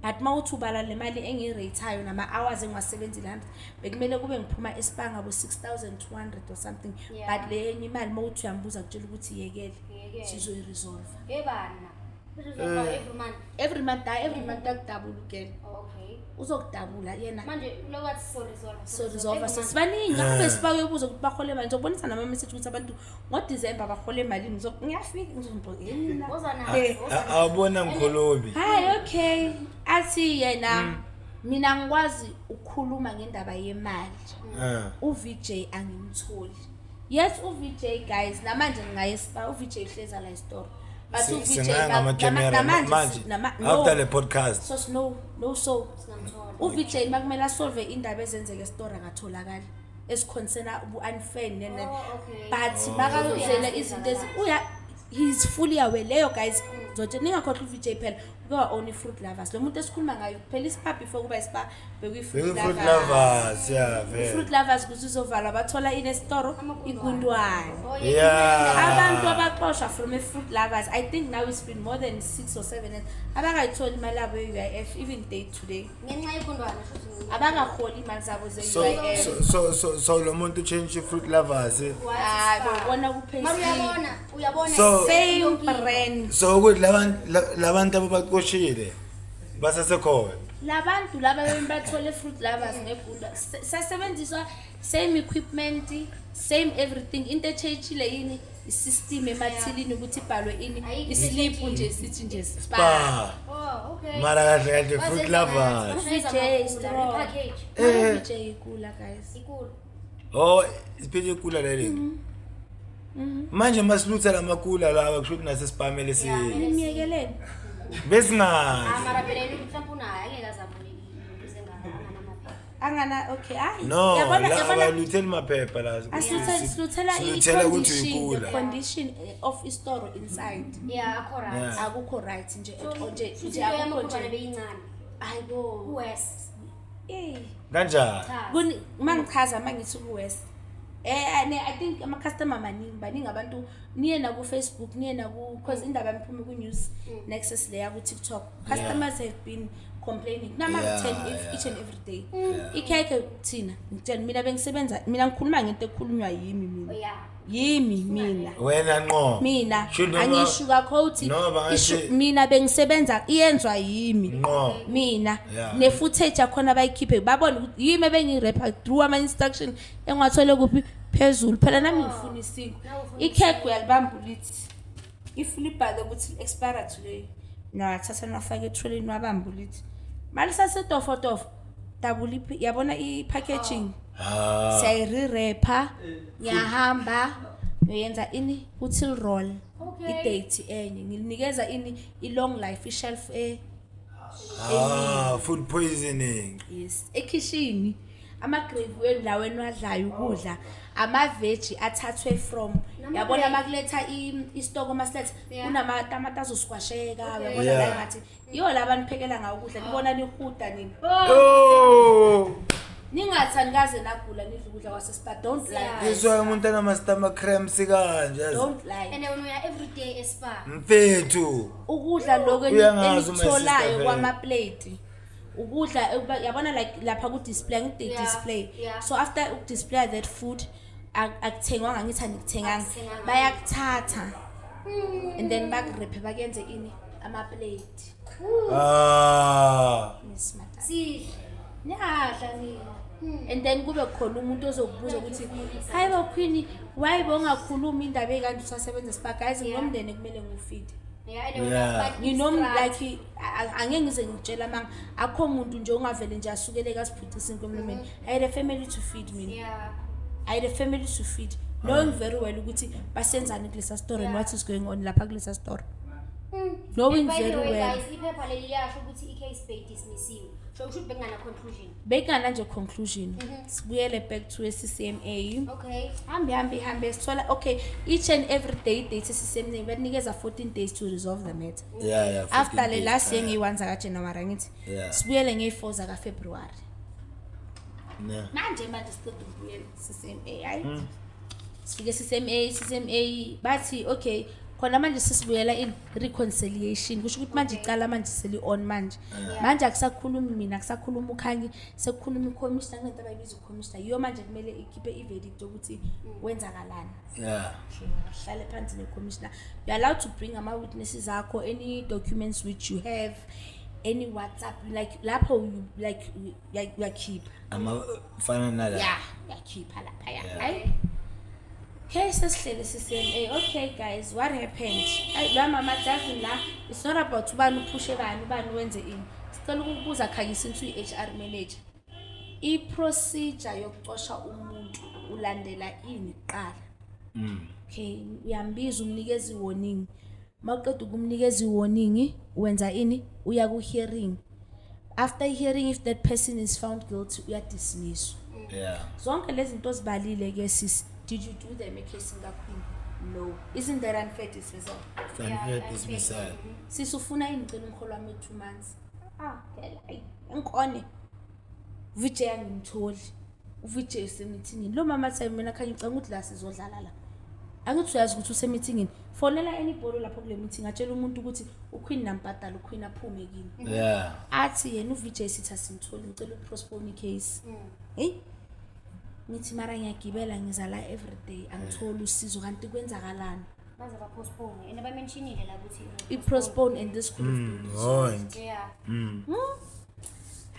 But mawuthi ubala le mali engiyirate-ayo nama hours engiwasebenzile 100, bekumele kube ngiphuma eSpar ngabo 6200 or something. But le enye imali mawuthi uyambuza kutshela ukuthi yekele. Yekele. Sizoyiresolve. Yebana. Resolve every month. Every month, hayi, every month akudabula ugele. Okay. Uzokudabula yena. Manje lokwathi so resolve. So resolve so sibaningi ngakho Spar uyobuza ukuthi bahole imali. Ngizokubonisa nama message ukuthi abantu ngoDecember bahole imali. Ngiyafika ngizobona. Wozana. Awubona ngikholobi. Hayi, okay. Athi yena mina ngikwazi ukukhuluma ngendaba yemali. uVJ angimtholi. Yes, uVJ guys, namanje ngingaye Spar, uVJ uhleza la esitoro. But uVJ Singaya ngama-camera namanje manje no. after the podcast. So no no so Singamthola. uVJ makumele asolve indaba ezenzeke esitoro akatholakali. Esiconcerna ubu-unfair nene. Oh, okay. But makazele Uyazi izinto ezi uya he's fully aware leyo guys. Ngizothi ningakhohlwa uVJ phela uke wa own Fruit Lovers. Lo muntu esikhuluma ngayo phela iSpar before kuba iSpar bekuyi-Fruit Fruit Lovers. Lovers, yeah, vele. Fruit Lovers kuze uzovalwa bathola inesitoro igundwane. Oh, Abantu abaxoshwa from e-Fruit Lovers, I think now it's been more than 6 or 7 years. Abakayitholi imali yabo ye-UIF even day today. Ngenxa yegundwane futhi. Abakaholi imali zabo So ze-UIF. so lo muntu change Fruit Lovers. Hayi, bobona ku-payslip. Mara uyabona, uyabona. Same brand. So ukuthi labantu ababaxoshile basasekhona. Labantu laba bathole Fruit Lovers ngegunda sasebenziswa same equipment, same everything. Into echangile yini? I-system emathilini ukuthi ibhalwe ini, Ayikho islip into nje sithi nje Spar. Ba. Oh, okay. Mara kahle kahle Fruit Lovers. VJ store. Package. VJ ikula guys. Ikulu. Oh, isiphethe ikula leli. Manje masilutha lamakula lawa kusho ukuthi nasesipamele si. Nimyekeleni. Besingazi. Mara phela yena mhlawumbe unayo angeke azabonekile ukuze anganamaphepha. Angana okay hayi. No, Yabona la yabona abalutheli maphepha la. asiluthela Siluthela ukuthi i-condition, the uyikula. condition of istoro inside. Yeah, akho right. Akukho right nje at all nje Futhi nje into akukho yamakhubane nje. beyincane. Hayibo. Kuwes. Eh. Kanjani? Cha. Kuni mangichaza mangithi kuwest. Ne I think ama customer maningi baningi abantu niye na ku Facebook niye na ku because indaba yami ku news Nexus leya ku TikTok. Customers have been complaining nama 10 each and every day. Ikhekhe thina ngitshela mina bengisebenza mina ngikhuluma ngento ekhulunywa yimi mina. Yimi mina. Wena nqo. Mina Sho noma- angishuka quote Noma bangathi- mina bengisebenza iyenzwa yimi. Nqo. Mina Yeah. ne footage yakhona bayikhiphe babone ukuthi yimi ebengirapha through ama instruction engiwathole kuphi phezulu phela nami ngifuna isinkwa. Ikhekhe uyalibamba ulithi if libhale ukuthi expire today. Nawathatha niwafake ethrolini, niwabambe ulithi malisasetofotofo dabula yabona i-packaging. Ah. Siyayi-rewrapha, ngiyahamba ngiyoyenza ini, u-till roll. I-date enye ngilinikeza ini, i-long life, i-shelf e Ah, food poisoning. Yes, ekhishini ama-gravy wenu lawo eniwadlayo ukudla, amaveji athathwe from yabona makuletha isitoko, masiletha kunamatamati azosquasheka, uyabona la ngathi yiwo la baniphekela ngawo ukudla, nibona nihuda nini. Oh. Ningathi anikaze nagula nidla ukudla kwaseSpar. Don't lie. This why umuntu anama-stomach cramps kanje, yazi. Don't lie. And wena uya every day eSpar. Mfethu. Ukudla lokho Uyangazi uma enikutholayo sister vele. kwamaplate, ukudla yabona like lapha ku-display, ngithi display. So after ukudisplay that food, akuthengwanga, ngithi anikuthenganga. Akuthengwanga. Bayakuthatha and then bakurephe, bakuyenze ini, amaplate. Ah. Miss Madam. Sihle. Niyadla nina and then kube khona umuntu ozokubuza ukuthi, "Hayi bo Queen, why bongakhulumi indaba ekanje usasebenza Spar?" Guys, nginomndeni kumele ngiwufeede. Yeah, and wena Nginom like angeke ngize ngitshela manga, akho muntu nje ongavele nje asukeleke asiphucise into emlomeni. I had a family to feed mina. I had a family to feed, knowing very well ukuthi basenzani kulesa store and what is going on lapha kulesa store, knowing And by the very way, well. guys, iphepha leli liyasho ukuthi i-case beyidismissiwe, so kusho ukuthi bekungana conclusion. Bekungana nje conclusion. Sibuyele back to e-CCMA. Hambe hambe hambe, sithola okay, each and every day date e-CCMA banikeza 14 days to resolve the matter. Yeah, 14 After le days. last year ngeyi-1 zakaJanuwari, angithi? Sibuyele ngeyi-4 zakaFebruwari. Manje siqeda ukubuyela CCMA, hayi, sifike CCMA, CCMA bathi okay, khona manje sesibuyela in reconciliation, kusho ukuthi manje icala manje seli on manje. Manje akusakhulumi mina, akusakhuluma uKhanyi, sekukhuluma i-commissioner. Kunento abayibiza i-commissioner, yiyo manje kumele ikhiphe i-verdict yokuthi kwenzakalani. Hlale phansi ne-commissioner. You're allowed to bring ama-witnesses akho, any documents which you have, any WhatsApp, like lapho you like uyakhipha. Ama fana nala. Ya, uyakhipha lapha ya. Hayi, okay, sesihlele CCMA. Okay guys, what happened? Ayi, la mama doesn't la, it's not about ubani uphushe bani, ubani wenze ini. Sicela ukukubuza Khanyisa, since uyi-HR manager, i-procedure yokucosha umuntu ulandela ini kuqala? Okay, uyambiza, umnikeza i-warning. Mawuqeda ukumnikeza i-warning, wenza ini? Uya ku-hearing. After hearing, if that person is found guilty, uyadismisswa. Zonke lezi zinto ozibalile ke sis, did you do them ekhesini kaQueen? No. Isn't that unfair dismissal? It's unfair dismissal. Sis, ufuna ini? Ngicela umholo wami 2 months. Ah phela, ayi ngikhone, uVJ angimtholi, uVJ usemithingini. Lo mama athi, "Mina Khanye, ngicanga ukuthi la sizodlala la." Angithi uyazi ukuthi usemithingini, fonela anybody lapho kule meeting, atshela umuntu ukuthi uQueen nambhadala, uQueen aphume kimi. Athi yena uVJ, sithi asimtholi, ngicela ukupostpone icase. Hey, ngithi mara ngiyagibela, ngiza la every day, angitholi usizo, kanti kwenzakalani? Baze bapostpone and abamentionile la ukuthi I-postpone and this could have been Right.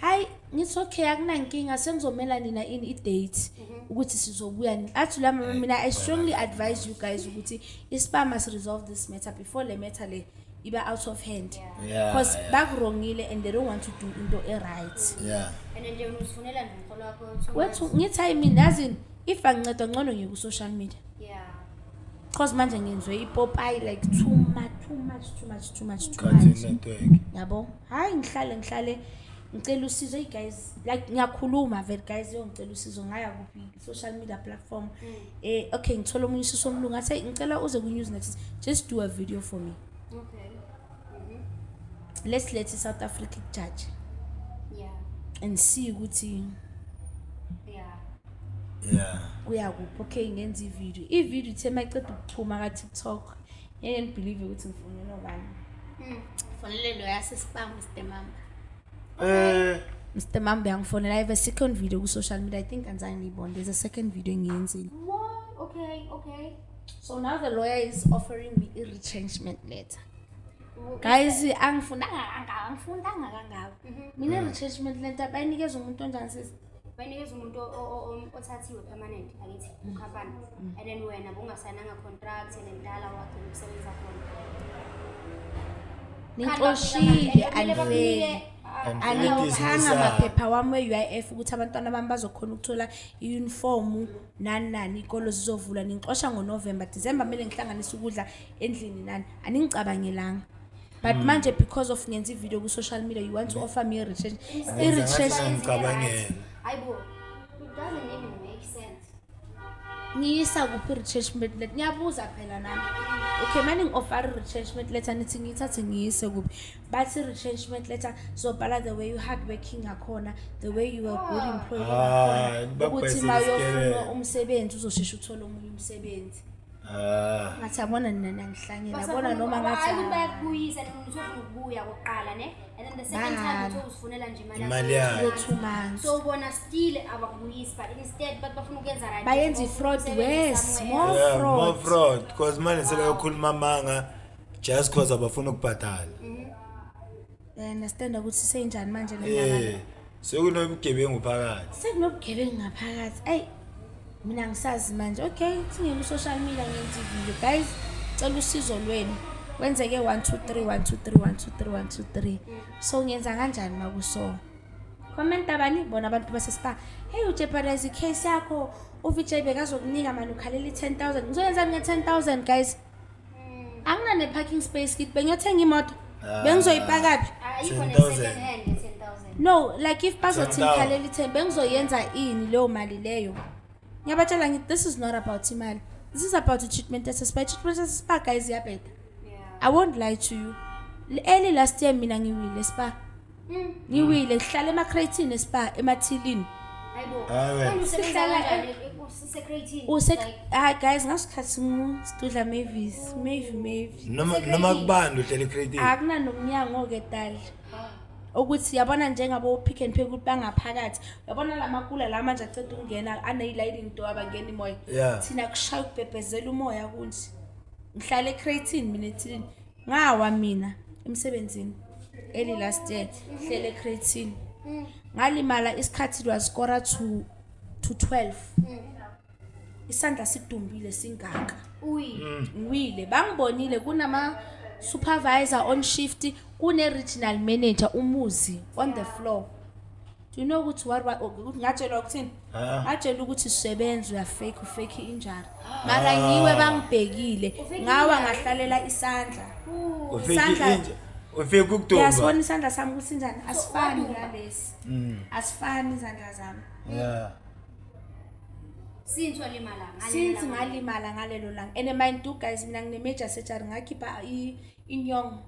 Hayi, ngithi okay, akunankinga, sengizomela nina ini, i-date ukuthi sizobuya nini. Athi la mama, mina I strongly advise you guys ukuthi iSpar must resolve this matter before le matter le iba out of hand, because bakurongile and they don't want to do into e-right. And nje wena uzifunela nje umholo wakho 2 Wethu, months. ngithi hayi, mina yazini, if angincedwa ngcono ngiye ku-social media, cause manje ngenziwe ipopayi, like too much, too much, too much, too much, too Cartoon much. Network. Yabo, hayi, ngihlale ngicela usizo. Hey guys, like ngiyakhuluma vele guys, yo, ngicela usizo, ngaya kuphi, social media platform. Okay, ngithola omunye usizo omlungu, athi, "Hey, ngicela uze ku-News Next, just do a video for me. Let's let i-South Africa judge and see ukuthi kuya kuphi." Okay, ngenza ivideo. Ivideo ithe mayiceda ukuphuma ka-TikTok, ngeke nibelieve ukuthi ngifonelwe ubani. Fonele lo yaseSpar, Mr Mamba. Mr Mamba yangifonela. I have a second video ku-social media, I think anzange ngiyibone. There's a second video engiyenzile. What? Okay. So now the lawyer is offering me i-retrenchment letter. Guys, angifundanga kangaka, angifundanga kangako mina. I-retrenchment letter bayinikeza umuntu onjani, sis? Bayinikeza umuntu othathiwe permanent, angithi, ukhampani, and then wena bungasayinanga contract and then dala wagcina ukusebenza khona. Nixoshile Kumele bakunike, unfairly. Unfairly Angiphanga dismissal. amaphepha wami we-UIF ukuthi abantwana bami bazokhona ukuthola i-uniform nani nani, iy'kolo zizovulwa. Ningixosha ngoNovember, December kumele ngihlanganise ukudla endlini nani. Aningicabangelanga. But manje because of ngenza i-video ku-social media, you want to offer me a retrench. Ngenza I-retrench ngathi ngicabangela. Hayibo, it doesn't even make sense. Ngiyisa kuphi i-retrenchment letter? Ngiyabuza phela nami. Okay, manje ngi-offer i-retrenchment letter, nithi ngiyithathe ngiyise kuphi? Bathi i-retrenchment letter zobhala the way you hard working ngakhona, the way you were good employee Ah, ngakhona, ukuthi bakubhayisele uma uyofuna isikebhe. umsebenzi uzosheshe uthole omunye umsebenzi. Ah. Ngathi yabona nina niyangihlanyela, yabona noma ngathi Hayi ukuthi bayakubuyisa, and uthi ufuna ukubuya kokuqala, ne? And then the second time Bala. uthi uzifunela nje imali Imali yakho. yakho. Two months. So bona still abakubuyisi, but instead bathi bafuna ukuyenza right. Bayenza Bafuna i-fraud ukusebenza worse, somewhere more else. Yeah, more fraud. fraud because manje sebeyokhuluma amanga just cause abafuna ukubhadala. Understand ukuthi seyinjani manje le ndaba. Eh, sekunobugebengu phakathi. Sekunobugebengu ngaphakathi. Ayi, mina ngisazi manje. Okay, singene ku-social media ngenza i-video. Guys, cela usizo lwenu. Kwenzeke 1 2 3 1 2 3 1 2 3 1 2 3. So ngenza kanjani makuso? Comment abani bona abantu base-Spar. Hey, ujeopardize i-case yakho. uVJ bekazokunika mani ukhalela i-10,000. Ngizoyenzani nge-10,000 guys? Angina ne-parking space kithi, bengiyothenga imoto. Bengizoyipaka phi? Ayikho 10,000. ne-second hand ye-10,000. No, like if bazothi 10,000. ngikhalela i-10, bengizoyenza ini leyo mali leyo? Ngiyabatshela ngithi this is not about imali. This is about i-treatment yase-Spar. I-treatment yase-Spar guys iyabheda. I won't lie to you. Early last year mina ngiwile Spar. Ngiwile ngihlala ema-cratini eSpar, emathilini. Hayibo. Hayi wena. Manje usebenza Sihlala kanjani usecratini? Use Like, hayi guys, ngasikhathi ngisidudla Mavis, Mavi Mavi. Noma kubanda uhlele ecredit. Akunanomnyango ke dali. Ukuthi yabona njengabo Pick and Pay ukuthi bangaphakathi. Yabona lamakula la manje aceda ukungena ane-lighting door abangena imoya. Yeah. Thina kushaya ukubhebhezela umoya kunje. Ngihlala ecratini mina ethilini. Ngawa mina emsebenzini early last year, ngihlele ecratini. Ngalimala isikhathi it was 11:45 12. Isandla sidumbile singaka. Uyi. Ngiwile, bangibonile kunama supervisor on shift, kune regional manager umuzi on the floor. Do you know ukuthi what ukuthi ngatshelwa ukuthini? Ah. Ngatshelwa ukuthi sisebenza uya fake, ufake injury. Mara ngiwe bangibhekile, ngawa ngahlalela isandla. Ufike Isandla- inje. Ufike ukudumba. Uyasibona isandla sami ukuthi njani? Asifani nalesi. Asifani izandla zami. Yeah. Since walimala ngalelo Since langa. ngalimala ngalelo langa. And mind you guys, mina ngine major surgery, ngakhipha inyongo,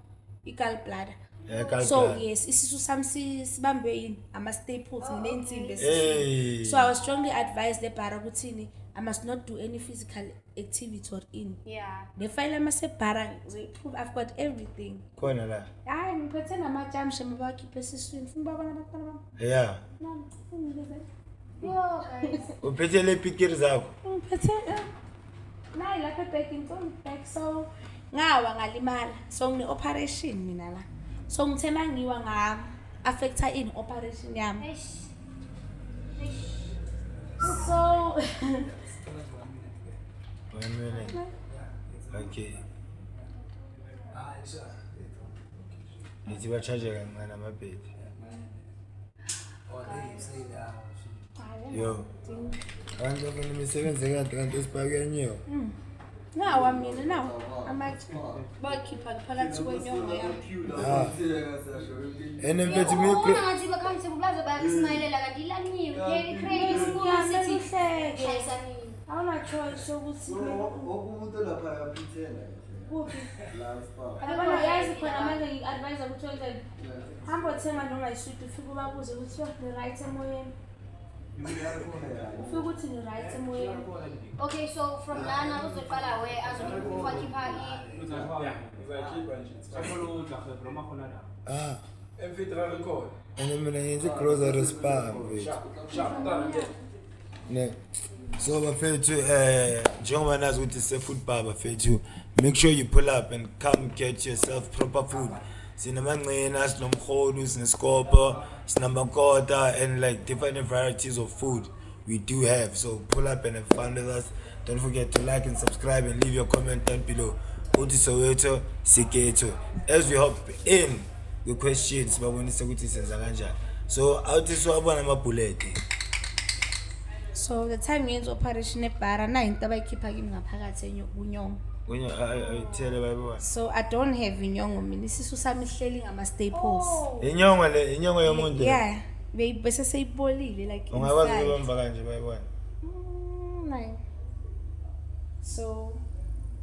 i-gallbladder. Yeah, gallbladder. So yes, isisu sami sibambe yini? Ama staples, nginensimbi esiswini. Hey. So I was strongly advised lebhara ukuthini, I must not do any physical activity or in. Yeah. Le file amasebhara ngizoyiprove, I've got everything. Khona la. Hayi ngiphethe namatshe mabawakhiphe esiswini. Funa ubabona abantwana bami? Yeah. Nami, unginikeze. Yo guys. Uphethe le pikiri zakho. Ngiphethe nayi lapha ebhegini, bag. So ngawa ngalimala, so ngine operation mina la, so ngithe mangiwa nga affecta in operation yami. Eish. Eish. So One minute. Okay. Nithi ba-charge kancane amabhedi. Yo. Abantu bafuna imisebenzi kanti kanti eSpar kuyanyiwa. Ngawa mina nawo amatshe bakhipha phakathi kwenyongo yami. And mfethu Ubona ngathi ba-comfortable baze bayakusmayilela kanti ilanyiwe. I-crate isikhulu Yeah, sithi uhleke. shayisanini. Awuna choice yokuthi Wonke umuntu lapha uyapretenda. Kuphi? La Spar. Yabona yazi khona manje ngi-advise ukuthi wenzeni, hamba othenga noma iswidi, ufike ubabuze ukuthi yo ni-right emoyeni, ufike ukuthi ni-right emoyeni. Okay, so from lana uzoqala where azokhipha i Ah. And mina ngenza i-grocery Spar mfethu. Ne. So bafethu, njengoba nazi ukuthi se food bar bafethu, make sure you pull up and come get yourself proper food. Sinamangcina, sinomrholu, sinesikopo, sinamakota and like different varieties of food we do have. So pull up and have fun with us. Don't forget to like and subscribe and leave your comment down below. Uthi Soweto Siketo. As we hop in the questions babonise ukuthi senza kanjani. So awuthi siwabona ama-bullet. So the time ngenza operation ebhara, nayi into abayikhipha kimi ngaphakathi kunyongo. Kunye ayithele bayibona. So I don't have inyongo mina, isisu sami sihleli ngama-staples. Inyongo le, inyongo yomuntu le. Yeah, bese seyibolile like Ungakwazi inside. ukubamba kanje bayibona. Nayi. So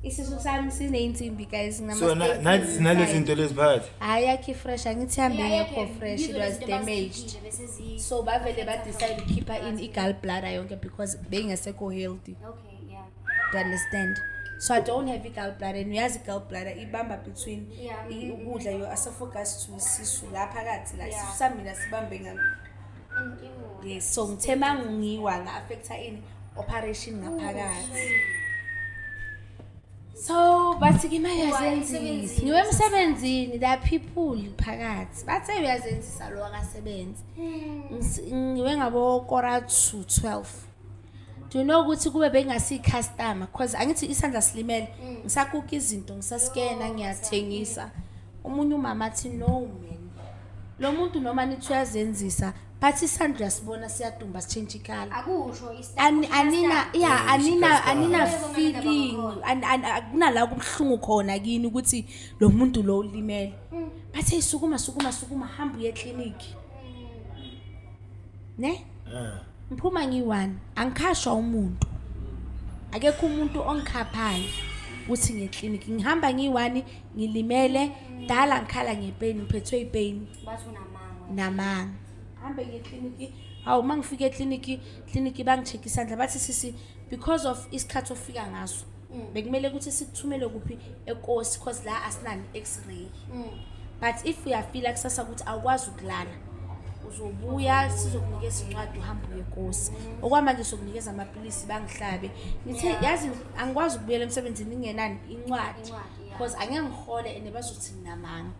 isisu sami siney'nsimbi guys. So nathi nalezi zinto lezi phakathi. Hhayi, yakho i-fresh, angithi ihambe ingekho fresh, it was damaged. So bavele ba-decide ukukhipha in i-gall bladder yonke because beyingasekho healthy. Okay, yeah. Do you understand? So I don't have i-gall bladder, and uyazi i-gall bladder ibamba between ukudla, your esophagus to isisu la phakathi la. Isisu sami mina sibambe ngami. Yes, so ngithe mangiwa nga-affecta ini operation ngaphakathi. So bathi kimi uyazenzisa. Emsebenzini. Ngiwe emsebenzini, there are people phakathi. Bathe uyazenzisa lo akasebenzi. Ngiwe ngabo 11:45. Do you know ukuthi kube bengasi customer, because angithi isandla silimele, ngisakuka izinto, ngisaskena, ngiyathengisa. Omunye umama athi, "No man, lo muntu noma nithi uyazenzisa, but isandla uyasibona siyadumba, sitshintshe i-colour." Akusho. Anina, yeah, anina Customer. anina feeling, akunala kubuhlungu khona kini ukuthi lo muntu lo ulimele. Bathe sukuma, sukuma, sukuma, hamba uye clinic ne. Ngiphuma ngiyi-one, angikhashwa umuntu, akekho umuntu ongikhaphayo ukuthi ngeklinikhi. Ngihamba ngiyi-one, ngilimele dala, ngikhala nge-pain, ngiphethwe i-pain. Bathi unamanga. Namanga. Hambe ngekliniki. Hawu, uma ngifika ekliniki, kliniki bangi-check isandla, bathi, "Sisi, because of isikhathi ofika ngaso, bekumele ukuthi sikuthumele kuphi, eKosi, cause la asinani x-ray, but if uyafila kusasa ukuthi awukwazi ukulala, uzobuya sizokunikeza incwadi, uhambe uye eKosi. Okwamanje sokunikeza amaphilisi." Bangihlabe. Ngithe, "Yazi angikwazi ukubuyela emsebenzini ngingenani incwadi." Incwadi, yeah. Because angeke ngihole and bazothi nginamanga.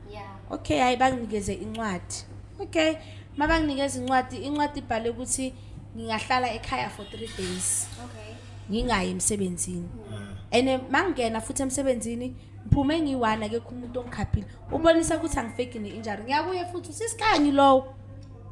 Okay, hayi, banginikeze incwadi. Okay, uma banginikeza incwadi, incwadi ibhale ukuthi ngingahlala ekhaya for 3 days, ngingayi emsebenzini. And mangingena futhi emsebenzini, ngiphume ngiyi-one, akekho umuntu ongikhaphile, ubonisa ukuthi angifeki ne-injury. Ngiyabuye futhi, usisikhanyi lowo.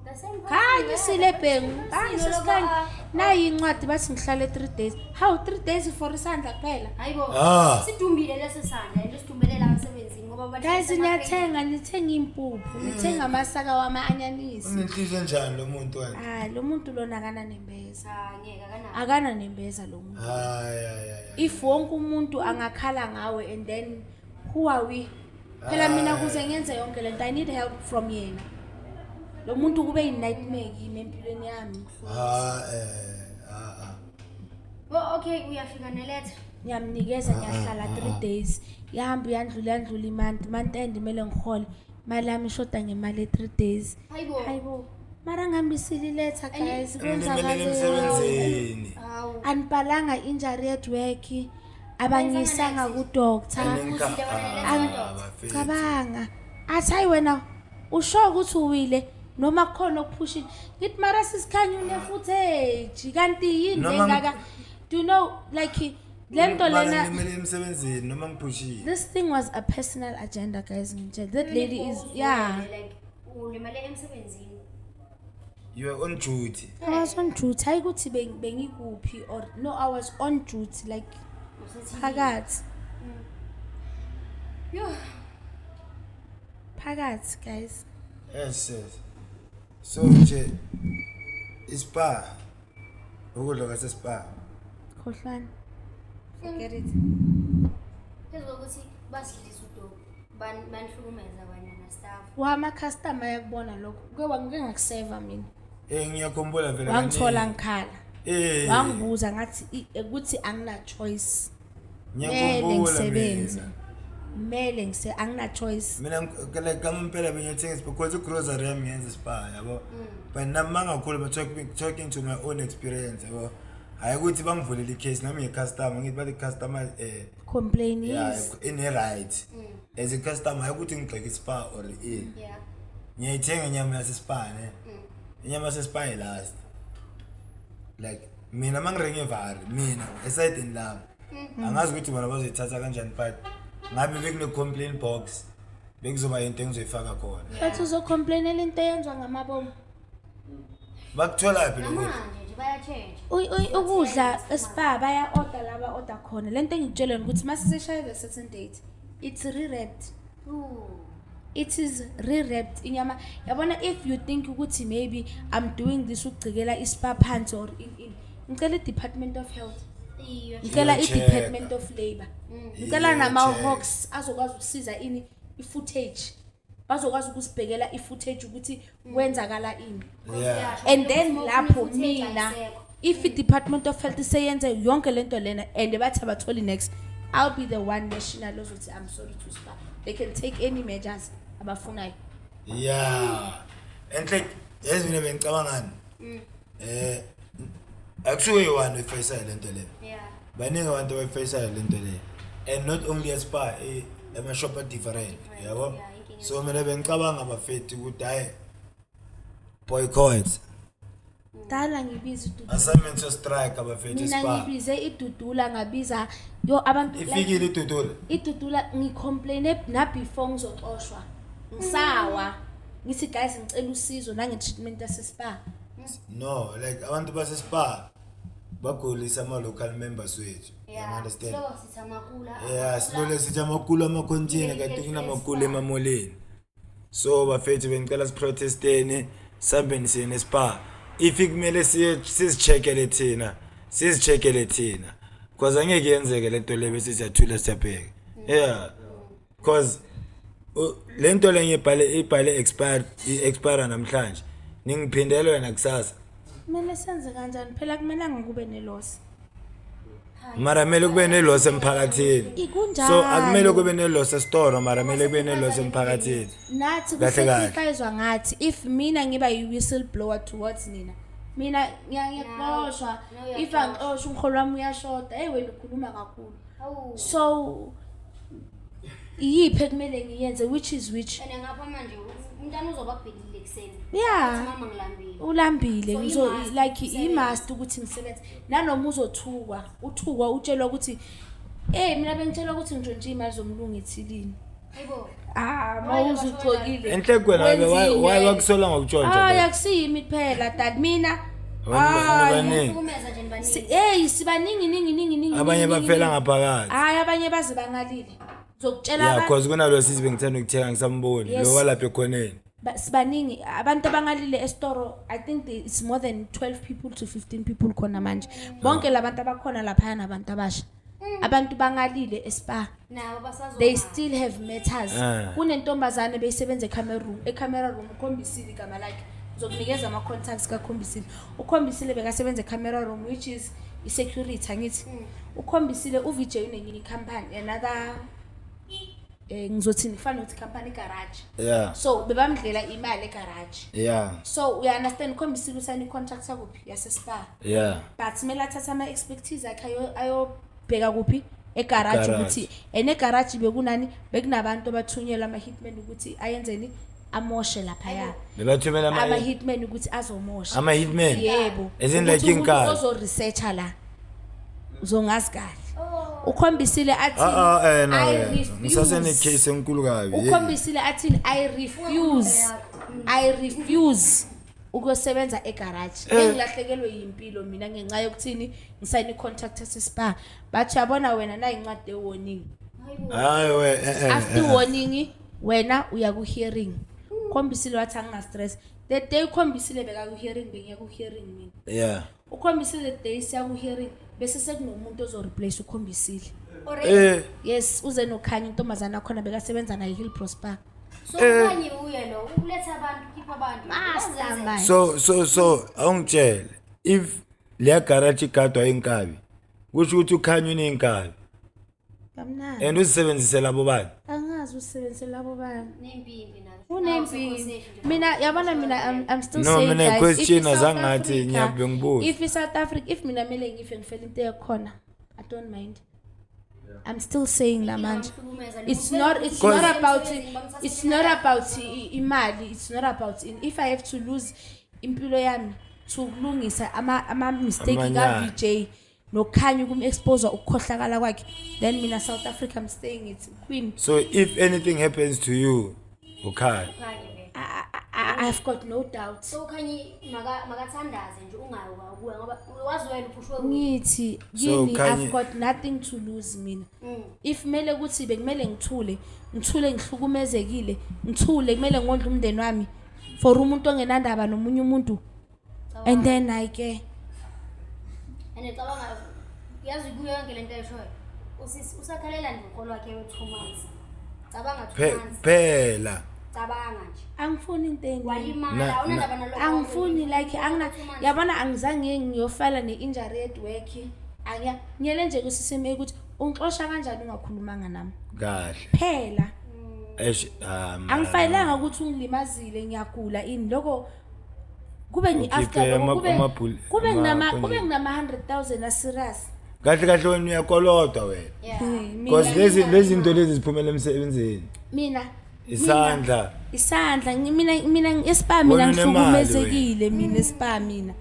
The same person, Khanyi yeah. sile bhengu, khanyi Silo sisikhanyi. lo. Nayi incwadi, bathi ngihlale 3 days. Hawu, 3 days for isandla kuphela? Hayibo. Ah. Sidumbile leso sandla and sidumbelela emsebenzini ngoba Guys, niyathenga, nithenga impuphu, nithenga amasaka wama-anyanisi. Unenhliziyo enjani lo muntu wena? Hayi, lo muntu lona akananembeza. Ah, ngeke, akanako. Akananembeza lo muntu. Hayi, hayi, hayi. If wonke umuntu angakhala ngawe, and then who are we phela? Mina kuze ngenze yonke lento, I need help from yena lo muntu. Kube yi-nightmare kimi empilweni yami. Ah, eh, ah, ah. Oh, okay, uyafika neletha. Ngiyamnikeza, ngiyahlala 3 days. Yahamba, uyandlula, yandlula i-month, month end kumele ngihole imali yami, ishoda ngemali e-3 days. Hayibo. Hayibo, mara ngihambisile iletha, guys. Ngilimelele Kwenzakaleni? emsebenzini. Hawu. Anibhalanga injury at work, abangiyisanga ku-doctor. Aninka- Ah, bafethu. Cabanga, athi, "Hayi wena, usho ukuthi uwile noma kukhona okuphushile." Ngithi, "Mara sisikhanya une-footage, kanti yini lengaka?" Do you know, like, le nto Mara lena, ngilimele emsebenzini noma ngiphushile. This thing was a personal agenda, guys. Ngitshela, that lady is, yeah. Like ulimale emsebenzini. You are on duty. I was on duty. Hayi ukuthi bengikuphi or no, I was on duty, like Usethini? phakathi. Yo. Phakathi, guys. Yes. So nje iSpar, ukudla kwaseSpar. Khohlwana, forget it. Phezu kokuthi basidlisa udobi, banihlukumeza wena na-staff. Wama-customer ayakubona lokho, kuke ngike ngakuseva mina. Eh, ngiyakhumbula vele. Wangithola kaningi. ngikhala. Wangibuza, ngathi ukuthi angina choice, mele Ngiyakhumbula ngisebenze. mina. Kumele ngise, angina choice. Mina like kamampela bengiyothengisa because i-grocery yami ngiyenza iSpar, yabo. But nami mangakhuluma, talking to my own experience, yabo, hayi ukuthi bangivulele i-case, nami ngiyi-customer, ngithi bathi customer Complain. Yeah. Yes. Ine-right as a customer, hayi ukuthi ngigxeke iSpar or ini. Ngiyayithenga inyama yaseSpar ne, inyama yaseSpar i-last, like mina uma ngiringe ivari mina esayidini lami, angazi ukuthi bona bazoyithatha kanjani, but Ngabe bekune-complaint box, bekuzoba into engizoyifaka khona. But uzocomplainela into eyenziwa ngamabomu? Bakutholaphi lokudla? Namanje nje bayatshentsha. Ukudla eSpar baya-order la ba-order khona. Le nto engikutsheleni ukuthi uma siseshaye the certain date, it's rewrapped. Ooh. It is rewrapped inyama, yabona. If you think ukuthi maybe I'm doing this ukugcikela iSpar phansi or in, ngicela i-Department of Health, Iyo. ngicela Iyacheck-a. i-Department of Labour, ngicela Iyacheck. nama-hawks azokwazi ukusiza ini, i-footage, bazokwazi ukusibhekela i-footage ukuthi kwenzakala ini. And then lapho mina, if i-Department of Health seyenze yonke lento lena and bathi abatholi next, I'll be the one national ozothi I'm sorry to Spar. They can take any measures abafunayo. Yeah, enhle. Yazi mina bengicabangani, akusuke yi-one oyifayisayo lento le. Baningi abantu abayifayisayo lento le, and not only eSpar, emashop a-different, yabo. Yeah, inkinga. So mina bengicabanga, bafethu, ukuthi hayi, boycott. Dala ngibiza iDudula. Assignment so-strike, abafethu, Mina eSpar. ngibize iDudula, ngabiza yo abantu like- Ifikile iDudula? IDudula, ngicomplaine na-before ngizoxoshwa, ngisawa ngithi, "Guys, ngicela usizo nange-treatment yaseSpar." No, like abantu baseSpar bagulisa ama-local members wethu. You understand? Slow sithi amakula. Yeah, silole sithi amakulu ama-container, kanti kunamakulu emamoleni. So bafethu, bengicela siprotesteni, sihambeni siye neSpar. If kumele siye sizi-check-ele thina, sizi-check-ele thina, because angeke yenzeke lento le bese siyathula, siyabheka. Yeah, because le nto le ngibhale, ibhale expire, i-expire namhlanje, ningiphindele wena kusasa. Kumele senze kanjani phela? Kumelanga kube ne-loss. Mara kumele kube ne-loss emphakathini. Ikunjalo. So akumele kube ne-loss esitoro, mara kumele kube ne-loss emphakathini. Nathi Kahle kahle. kusacrificewa ngathi. If mina ngiba yi-whistleblower towards nina, mina ngiyaxoshwa. Nawe. If angixoshwa, umholo wami uyashoda. Eyi, wena ukhuluma kakhulu. Awu. So iyiphi ekumele ngiyenze? Which is which? And ngapha manje umntana uzoba kubhekile ekuseni. Yeah. Mama, ngilambile. Ulambile. So i-must like ukusebenza. I-must ukuthi ngisebenze, nanoma uzothukwa, uthukwa, utshelwa ukuthi, eh, mina bengitshelwa ukuthi ngitshontshe iy'mali zomlungu ethilini. Hayibo. Ah, mawuze ugcokile. Enhle kwena why wakusola ngokutshontsha? Hayi, vele? akusiyimi kuphela dad, mina Abantu Hayi. baningi. Hlukumeza nje nibaningi. Hey, sibaningi, ningi, ningi, ningi. Abanye ningi, bafela ningi. ngaphakathi. Hayi, abanye baze bangalile, ngizokutshela. Yeah, cause kunalo sisi bengithanda ukuthenga, ngisamboni. Yes. Lo walapha ekhoneni. Sibaningi abantu abangalile esitoro. I think it's more than 12 people to 15 people khona manje. Bonke labantu abakhona laphaya nabantu abasha, abantu bangalile eSpar. Nabo basazoba. They still have matters. Ah. Kunentombazane beyisebenza ecamera room, ecamera room, ukhombisile igama lakhe, ngizokunikeza ama-contacts kakhombisile. Ukhombisile bekasebenza ecamera room, which is i-security, angithi? Ukhombisile u-VJ unenye ikhampani, another, ngizothini, kufana nokuthi ikhampani igaraji. So bebamdlela imali egaraji. So uya-understand, ukhombisile usayine i-contract yakuphi? YaseSpar. But kumele athathe ama-expertise akhe ayobheka kuphi? Egaraji. Garage. Ukuthi and egaraji bekunani? Bekunabantu abathunyelwa ama-hitman ukuthi ayenzeni? Amoshe laphaya. Bebathumela ama Ama-hitman ukuthi azomosha. Ama-hitman? Yebo. As in like Ukuthi umuntu inkabi? ozo-researcha la uzongazi kahle. Ukhombisile athi, Ah ah, no. "I Ngisasene refuse." case enkulu kabi. Ukhombisile athini? "I refuse, I refuse ukuyosebenza egaraji. Engilahlekelwe yimpilo mina ngenxa yokuthini? Ngisayine i-contract yaseSpar." Bathi, "Uyabona wena, nayi incwadi ye-warning." Hayi we After warning, wena uya ku-hearing. Ukhombisile wathi, "Anginga-stress." The day ukhombisile beka ku-hearing, bengiya ku-hearing mina. Ukhombisile, the day siya ku-hearing, bese sekunomuntu ozoreplace ukhombisile. Yes, uze nokhanya, intombazane akhona bekasebenza naye Hillbrow Spar. So kanye uye lo uletha abantu, khipha abantu. Mastermind. So awungitshele, if leya garage igadwa inkabi, kusho ukuthi ukhanya uneyinkabi? Kamnandi. And uzisebenzisela bobani? Angazi usebenzise labo bani. Nempimpi nazo. Unempimpi. Mina yabona mina I'm still No, saying, mina guys, question if i-South azange ngathi Africa- ngiyabe ngibuza. If i-South Africa, if mina mele ngife, ngifela into ekhona, I don't mind. I'm still saying namanje. It's not about imali, it's not about if I have to lose impilo yami to kulungisa ama mistake ka Amanyala. VJ. Nokhanya ukum-expose ukukhohlakala kwakhe, then mina, South Africa, I'm staying it queen. So if anything happens to you, ukhaya. Ukhanye vele. I've got no doubt. So ukhanye makathandaze nje, ungayi kwakuwe ngoba wazi wena uphushwe kuye. Ngithi So, kini, Khanye- I've got nothing to lose mina. If kumele ukuthi bekumele ngithule, ngithule ngihlukumezekile, ngithule, kumele ngondle umndeni wami for umuntu ongenandaba nomunye umuntu, and then ayike. And cabanga, yazi, kuyo yonke lento eshoyo, usisi usakhalela nje umholo wakhe we-2 months. Cabanga, two months. Phela. Cabanga nje. Angifuni into eningi. Walimala, awunandaba nalokho. Angifuni, like, angina 2 months. yabona, angizange ngiyofala ne-injury at work. Angiya ngiyele nje ku-CCMA ukuthi ungixosha kanjani ungakhulumanga nami. Kahle. Phela Eish, ah, man. angifayelanga ukuthi ungilimazile, ngiyagula, ini lokho kube Ukhiphe ngi-after lokho, kube kube nginama-100 000 a-serious. Kahle kahle wena uyakolodwa wena. Because lezi zinto lezi ziphumela emsebenzini. Mina Isandla. Isandla, mina e-Spar mina Wena unemali. ngihlukumezekile mina e-Spar mina.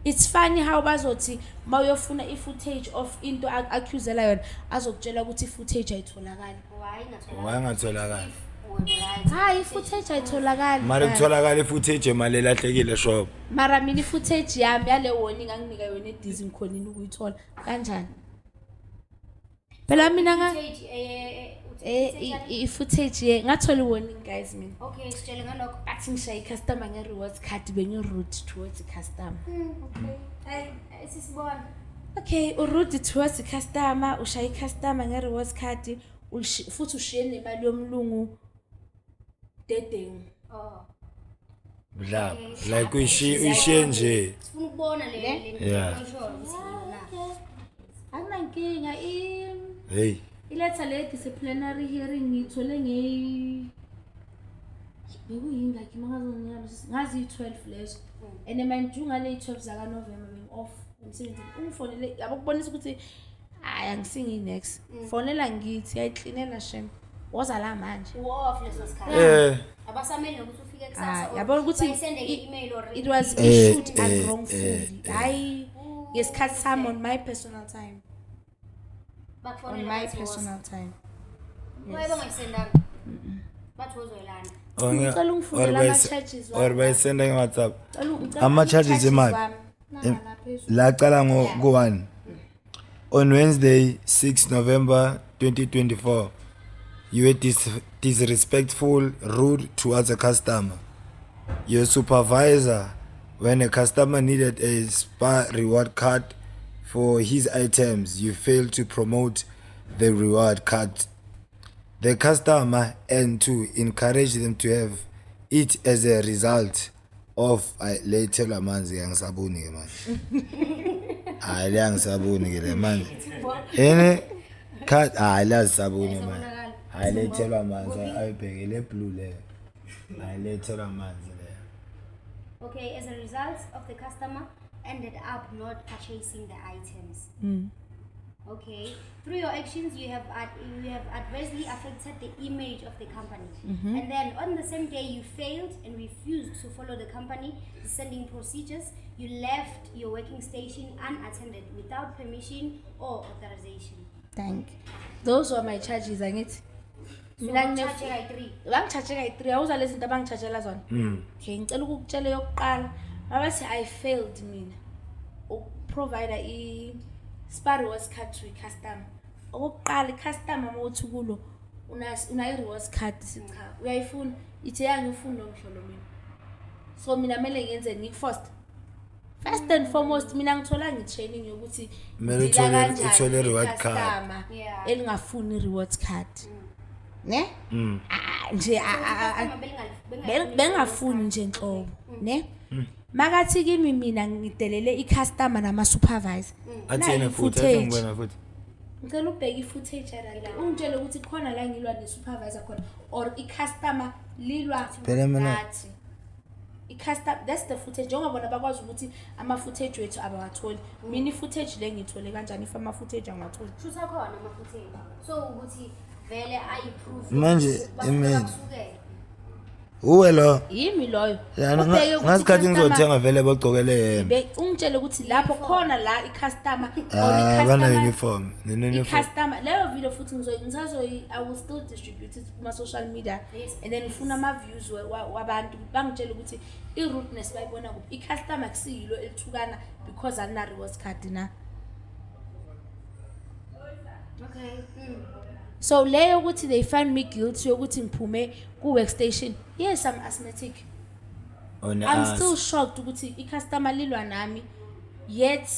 It's funny how bazothi mawuyofuna i-footage of into accusela yona, azokutshela ukuthi i-footage ayitholakali. Why ingatholakali? Why ingatholakali? Wena right. Hayi, i-footage ayitholakali. Mara kutholakala i-footage emali elahlekile shop. Mara mina i-footage yami yale warning anginika yona edizi, ngikhonile ukuyithola kanjani phela mina nga Footage, i-footage ye ngathola i-warning, guys, mina. Okay, sitshele ngalokho. Bathi ngishaye i-customer nge-rewards card, bengi-rude towards i-customer. Okay. Hayi, sisibona. Okay, u-rude towards i-customer, ushaye i-customer nge-rewards card, futhi ushiye nemali yomlungu dedengu. Oh. Bla like uyishiye nje. Sifuna ukubona le oyishoyo ukuthi yini na. Akunankinga. Hey. Iletha le disciplinary hearing ngiyithole nge bekuyingakhi ngazi iyi-12 lezo, and mind you, ngale yi-12 zakaNovember bengi-off emsebenzini. Ungifonele, yabo, kubonisa ukuthi hhayi, angisingiyi-next fonela, ngithi yayiklinela shem, woza la manje. U-off leso sikhathi. Abasameli nokuthi ufike kusasa Ah, or yabona ukuthi bayisende nge-email or it was issued unwrongfully, hhayi ngesikhathi sami, on my personal time, on Bakufonela my bathi woza. personal time. Why bangayisendanga? Bathi wozoyilanda. Ngicela ungifundele ama-charges Or wami. bayisenda nge-WhatsApp. Ngicela Ama-charges emali. wami. Nanga la phezulu. La cala ngo ku-1. On Wednesday, 6 November 2024, you were disrespectful, rude towards a customer. Your supervisor, when a customer needed a Spar reward card for his items, you failed to promote the reward card the customer and to encourage them to have it. As a result of, ayi, le ithelwa amanzi ke, angisaboni ke manje. Hayi, le angisaboni ke le manje ene card. Hayi, le azisaboni manje. Hayi, le ithelwa amanzi, ayibheke le blue le. Hayi, le ithelwa amanzi le. Okay, as a result of, the customer ended up not purchasing the items. Okay, through your actions, you have adversely affected the image of the company. And then on the same day, you failed and refused to follow the company sending procedures. You left your working station unattended without permission or authorization. Thank those were my charges, angithi mina So, charge kayi-three. Bangi-charge kayi-three. Awuza lezi zinto abangi-chargela zona. Okay, ngicela ukukutshela yokuqala, mabathi I failed mina ukuprovida i-Spar rewards card to i-customer. Okokuqala, i-customer uma uthi kulo, "Unayo i-rewards card?" Sithi, "Cha." "Uyayifuna?" Ithi, "Ya, ngifuni lo mhlolo mina." So mina kumele ngenzeni? Ngiku-first first and foremost, mina ngitholanga i-training yokuthi Kumele ngidila kanjani uthole i-reward card. ne-customer elingafuni i-rewards card, ne. Ah, nje Customer bengafuni nje nhlobo, ne. Makathi kimi mina ngidelele i-customer nama-supervisor. Athini Nayi futhi? i-footage. Athi ngibona futhi. Ngicela ubheke i-footage yala, ungitshele ukuthi khona la ngilwa ne-supervisor khona or i-customer lilwa Phela mina- nathi. I-customer, that's the footage. Njengoba bona bakwazi ukuthi ama-footage wethu abawatholi, mina i-footage le ngiyithole kanjani if ama-footage angiwatholi? Shutha khona ama-footage. So ukuthi vele ayi-proof. Manje, Basuke imini. bakusukela. Uwe lo. Yimi loyo. Ya, Ubheke ukuthi ngasikhathi i-customer- ngizothenga vele bagqokele yena. Ungitshele ukuthi lapho khona la i-customer or Ah, bana i-customer uniform. Nene-uniform. i-customer leyo video futhi ngisazoyi I will still distribute it kuma-social media. Yes. And then ngifuna ama-views wabantu bangitshele ukuthi i-rudeness bayibona kuphi. I-customer kusiyilo elithukana because alina-rewards card na. Okay. So leyo ukuthi they find me guilty yokuthi ngiphume ku-workstation, yes, I'm asthmatic. One I'm ass. still shocked ukuthi i-customer lilwa nami, yet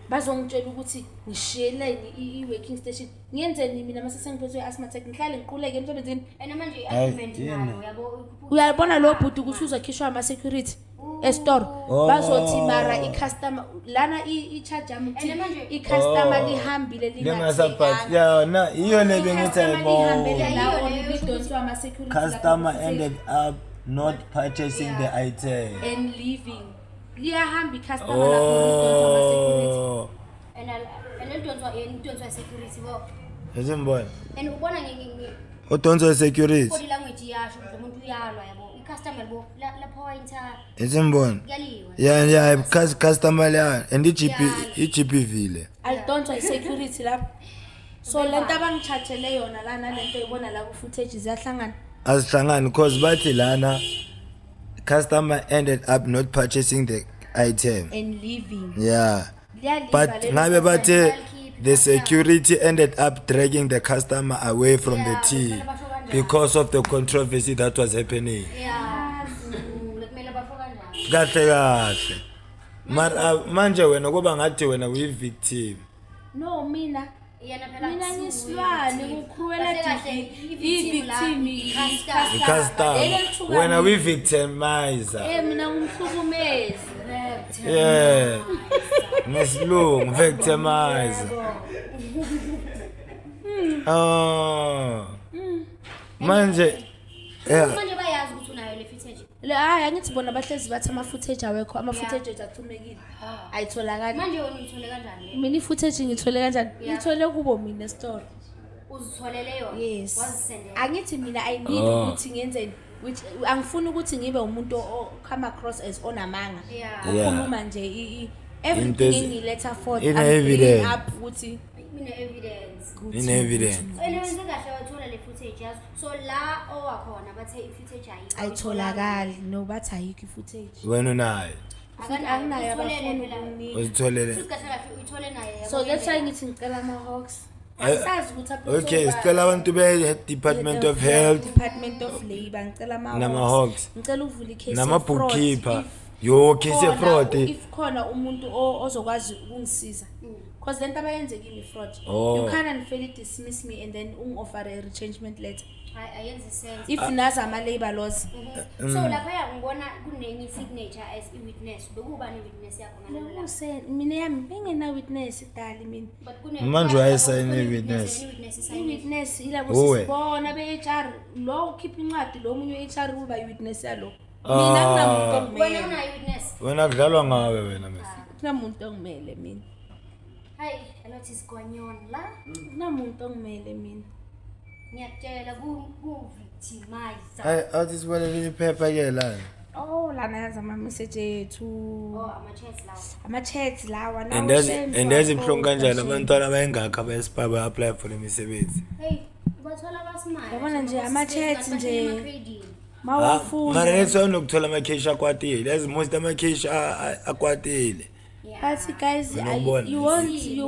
bazongitshela ukuthi ngishiyeleni i-working station. Ngiyenzeni mina mase sengiphethwe i-asthma attack, ngihlale ngiquleke emsebenzini? And manje Hayi, i-argument yini? nayo yabo. Uyabona lo bhuti ukuthi uzokhishwa ama-security esitoro. Oh. Bazothi mara i-customer lana i-charge yami ukuthi And manje- i-customer Oh. lihambile Lingasaphathi. lingathenganga. Ya, na iyo le bengithi I-customer lihambele ayibona. la Yiyo or leyo lidonswe ama-security Customer lapho ended up not purchasing the item. And leaving. Liyahamba i-customer lapho lidonswa ama-security. Oh. And lidonswa yena, idonswa security bo. Yazimbona. And ubona Udonswa security. body language iyasho ukuthi lo muntu uyalwa yabo. I-customer bo la pointer Yazimbona. kuyaliwa. Yeah, customer la and i-GP Yeah. i-GPV le. Alidonswa i-security lapho. So lento abangichargele yona la nalento oyibona la ku-footage ziyahlangana. Azihlangani cause bathi lana customer ended up not purchasing the item. And leaving. Yeah. Liyaliva But lelo ngabe bathe Keep the security ended up dragging the customer away from the Yeah, tea kumele basho kanjalo. because of the controversy that was happening. Yeah. Kumele basho kanjalo. Kahle kahle. Mara manje wena kuba ngathi wena uyi-victim. No, mina Yena phela mina akusiwo ngisilwane i-victim. kukhruela Kahle kahle, i-victim la, i-victim i-customer. I-customer. Wena uyi-victimizer. Mina ngumhlukumezi. Yeah. Ngesilungu victimizer. Oh. Manje yeah. Manje bayazi ukuthi unayo le footage. Le hayi, angithi bona bahlezi bathi ama-footage awekho, ama-footage ethu acimekile, ayitholakali. Manje wena uyithole kanjani le? Mina i-footage ngithole kanjani? Yeah. Ngithole kubo mina esitolo. Uzitholele yona? Yes. Wazisendela. Angithi mina I need Oh. ukuthi ngenzeni, which angifuni ukuthi ngibe umuntu o come across as onamanga. Yeah. Yeah. Okhuluma nje Into everything engiyiletha forth, ine I'm bringing evidence. up ukuthi Ine evidence. Ine evidence. And wenze kahle wathola le footage yazo. So la owakhona bathe i-footage ayikho. Ayitholakali, no, bathi ayikho i-footage. Wena unayo. Futhi anginayo, Uyitholele abafuni phela. ukunginika. Uzitholele. Futhi kahle kahle uyithole naye yabo. So that's why ngithi ngicela ama-hawks. Ay- Asazi ukuthi Okay, sicela abantu be Department of Health, Department of Labor, ngicela Nama-Hawks. Ngicela uvule i-case Nama ye-fraud bookkeeper. if Yo, case khona- ye-fraud. If khona umuntu ozokwazi ukungisiza. Because lento abayenze kimi fraud. Oh. You can't unfairly dismiss me and then ungi-offer a retrenchment letter. Hayi, ayenzi sense. If nazi ama-labor laws. So lapha ngibona kunenye i-signature as i-witness. Bekubani i-witness yakho ngalelo langa? Mina yami bengena-witness dali mina. But kune Manje wayesayine i-witness. I-witness isayine. I-witness ilabo Uwe. sisibona be-HR, lo ukhipha incwadi, lo omunye we-HR uba i-witness yalo. Ah. Mina kunamuntu Wena ongimele. unayo i-witness. Wena kudlalwa ngawe wena mesi. Kunamuntu ongimele mina. Hayi, alothi sigwanyon la. Kunamuntu ongimele mina. Ngiyakutshela ku victimizer. Hayi, athi sibalele iphepha ke lana. Oh, lana yazi ama-message ethu. Oh, ama-chats lawo. Ama-chats lawa. And yazi ibuhlungu kanjani abantwana abayingakho abayesipa ba-apply for imisebenzi. Hey, bathola abasimaya. Yabona nje, ama-chats nje. Ah, mara Mawafuna. that's why unokuthola ama-cash akwatile. Yazi most ama-cash akwatile. But guys, Wena ubona, you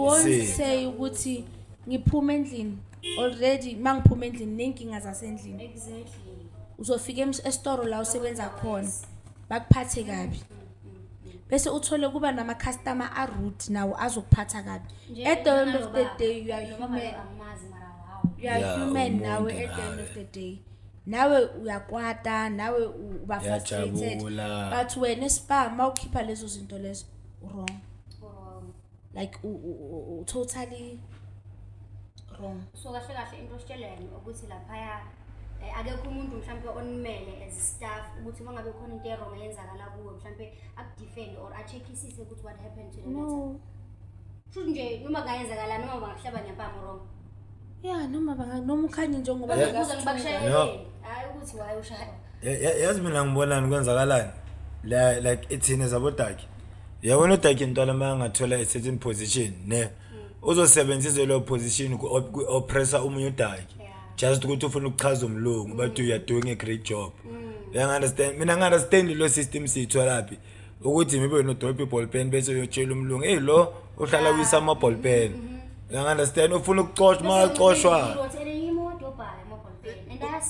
won't See. say ukuthi ngiphume endlini already, mangiphuma endlini nenkinga zasendlini. Exactly. Uzofika esitoro la usebenza khona bakuphathe kabi. Bese uthole kuba nama customer a rude nawo azokuphatha kabi. Nje At the end of the naloba- day you are noma human. ngabe angimazi mara wow. You are Yeah, human umuntu nawe at the end nawe. of the day. Nawe uyakwata, nawe uba frustrated. Uyajabula. But wena spa mawukhipha lezo zinto lezo wrong. Wrong. Like totally wrong. So kahle kahle into ositshela yona ukuthi laphaya akekho umuntu mhlampe onimele as staff ukuthi uma ngabe khona into e-wrong eyenzakala kuwe mhlampe akudefend or a-checkisise ukuthi what happened to the matter. No. Shuthi nje noma kungayenzakala noma bangakuhlaba ngempama wrong. Yeah, noma banga noma ukhanye njengoba Bazokubuza bekasithuka. ngibakushayeleni. Hayi ukuthi why ushaya. Yazi mina ngibonani kwenzakalani la, like ithina zabodaki, uyabona udaki ntwana uma angathola a certain position ne, uzosebenzisa leyo position ku-oppressa omunye udaki, just ukuthi ufuna ukuchaza umlungu but you are doing a great job. Uyangi-understand? Mina ngi-understand lo system siyitholaphi ukuthi maybe wena udrop i-ball pen bese uyotshela umlungu, "Eyi, lo uhlala wisa ama-ball pen." Uyangi-understand? Ufuna ukucoshwa, uma acoshwa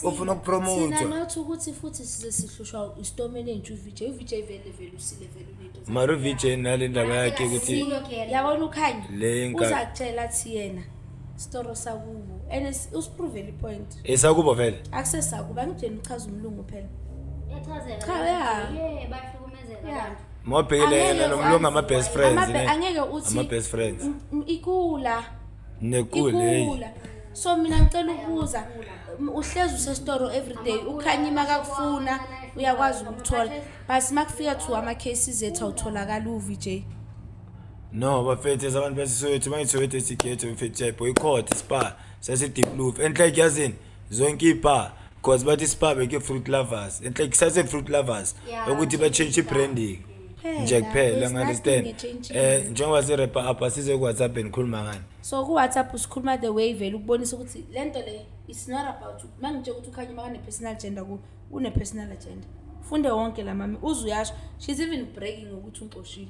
ufuna Thina ukupromotha. Not ukuthi futhi size sihlushwa isitomela entsha uVJ. UVJ vele vele usile, vele unento zakhe. Mara uVJ nale ndaba yakhe ukuthi Yabona ukhanya Le uzakutshela athi yena sitoro sakubo and usiprovele ipoint. Esakubo vele. Akusesakubo, angijeni uchaza umlungu phela. Yachazeka. Cha, yeah. Yeah, bahlukumezeka abantu. Mawubhekile yena nomlungu ama-best friends ne. Angeke uthi Ama-best friends. Ikula. Nekule, hey. Ikula. So mina ngicela ukubuza, uhlezi usesitoro everyday, ukhanyima kakufuna uyakwazi ukuthola, but makufika to ama-cases ethu awutholakali uVJ. No bafethu, abantu baseSoweto, mangiSoweto esighetto mfethu, siyayiboycott iSpar sase-Diepkloof. Enhle yazini zonke iy'bar, cause bathi iSpar beke-Fruit Lovers, enhle kusase-Fruit Lovers ukuthi ba-change i-branding nje kuphela. There's Ngi-understand. nothing e-changing. Njengoba si-wrap up, asize ku-WhatsApp, nikhuluma ngani? So ku-WhatsApp sikhuluma the way vele ukubonisa ukuthi le nto le, it's not about mangitshela ukuthi ukhanye makane-personal agenda, ku une-personal agenda, funde wonke la mami uze uyasho, she's even bragging ukuthi ungixoshile.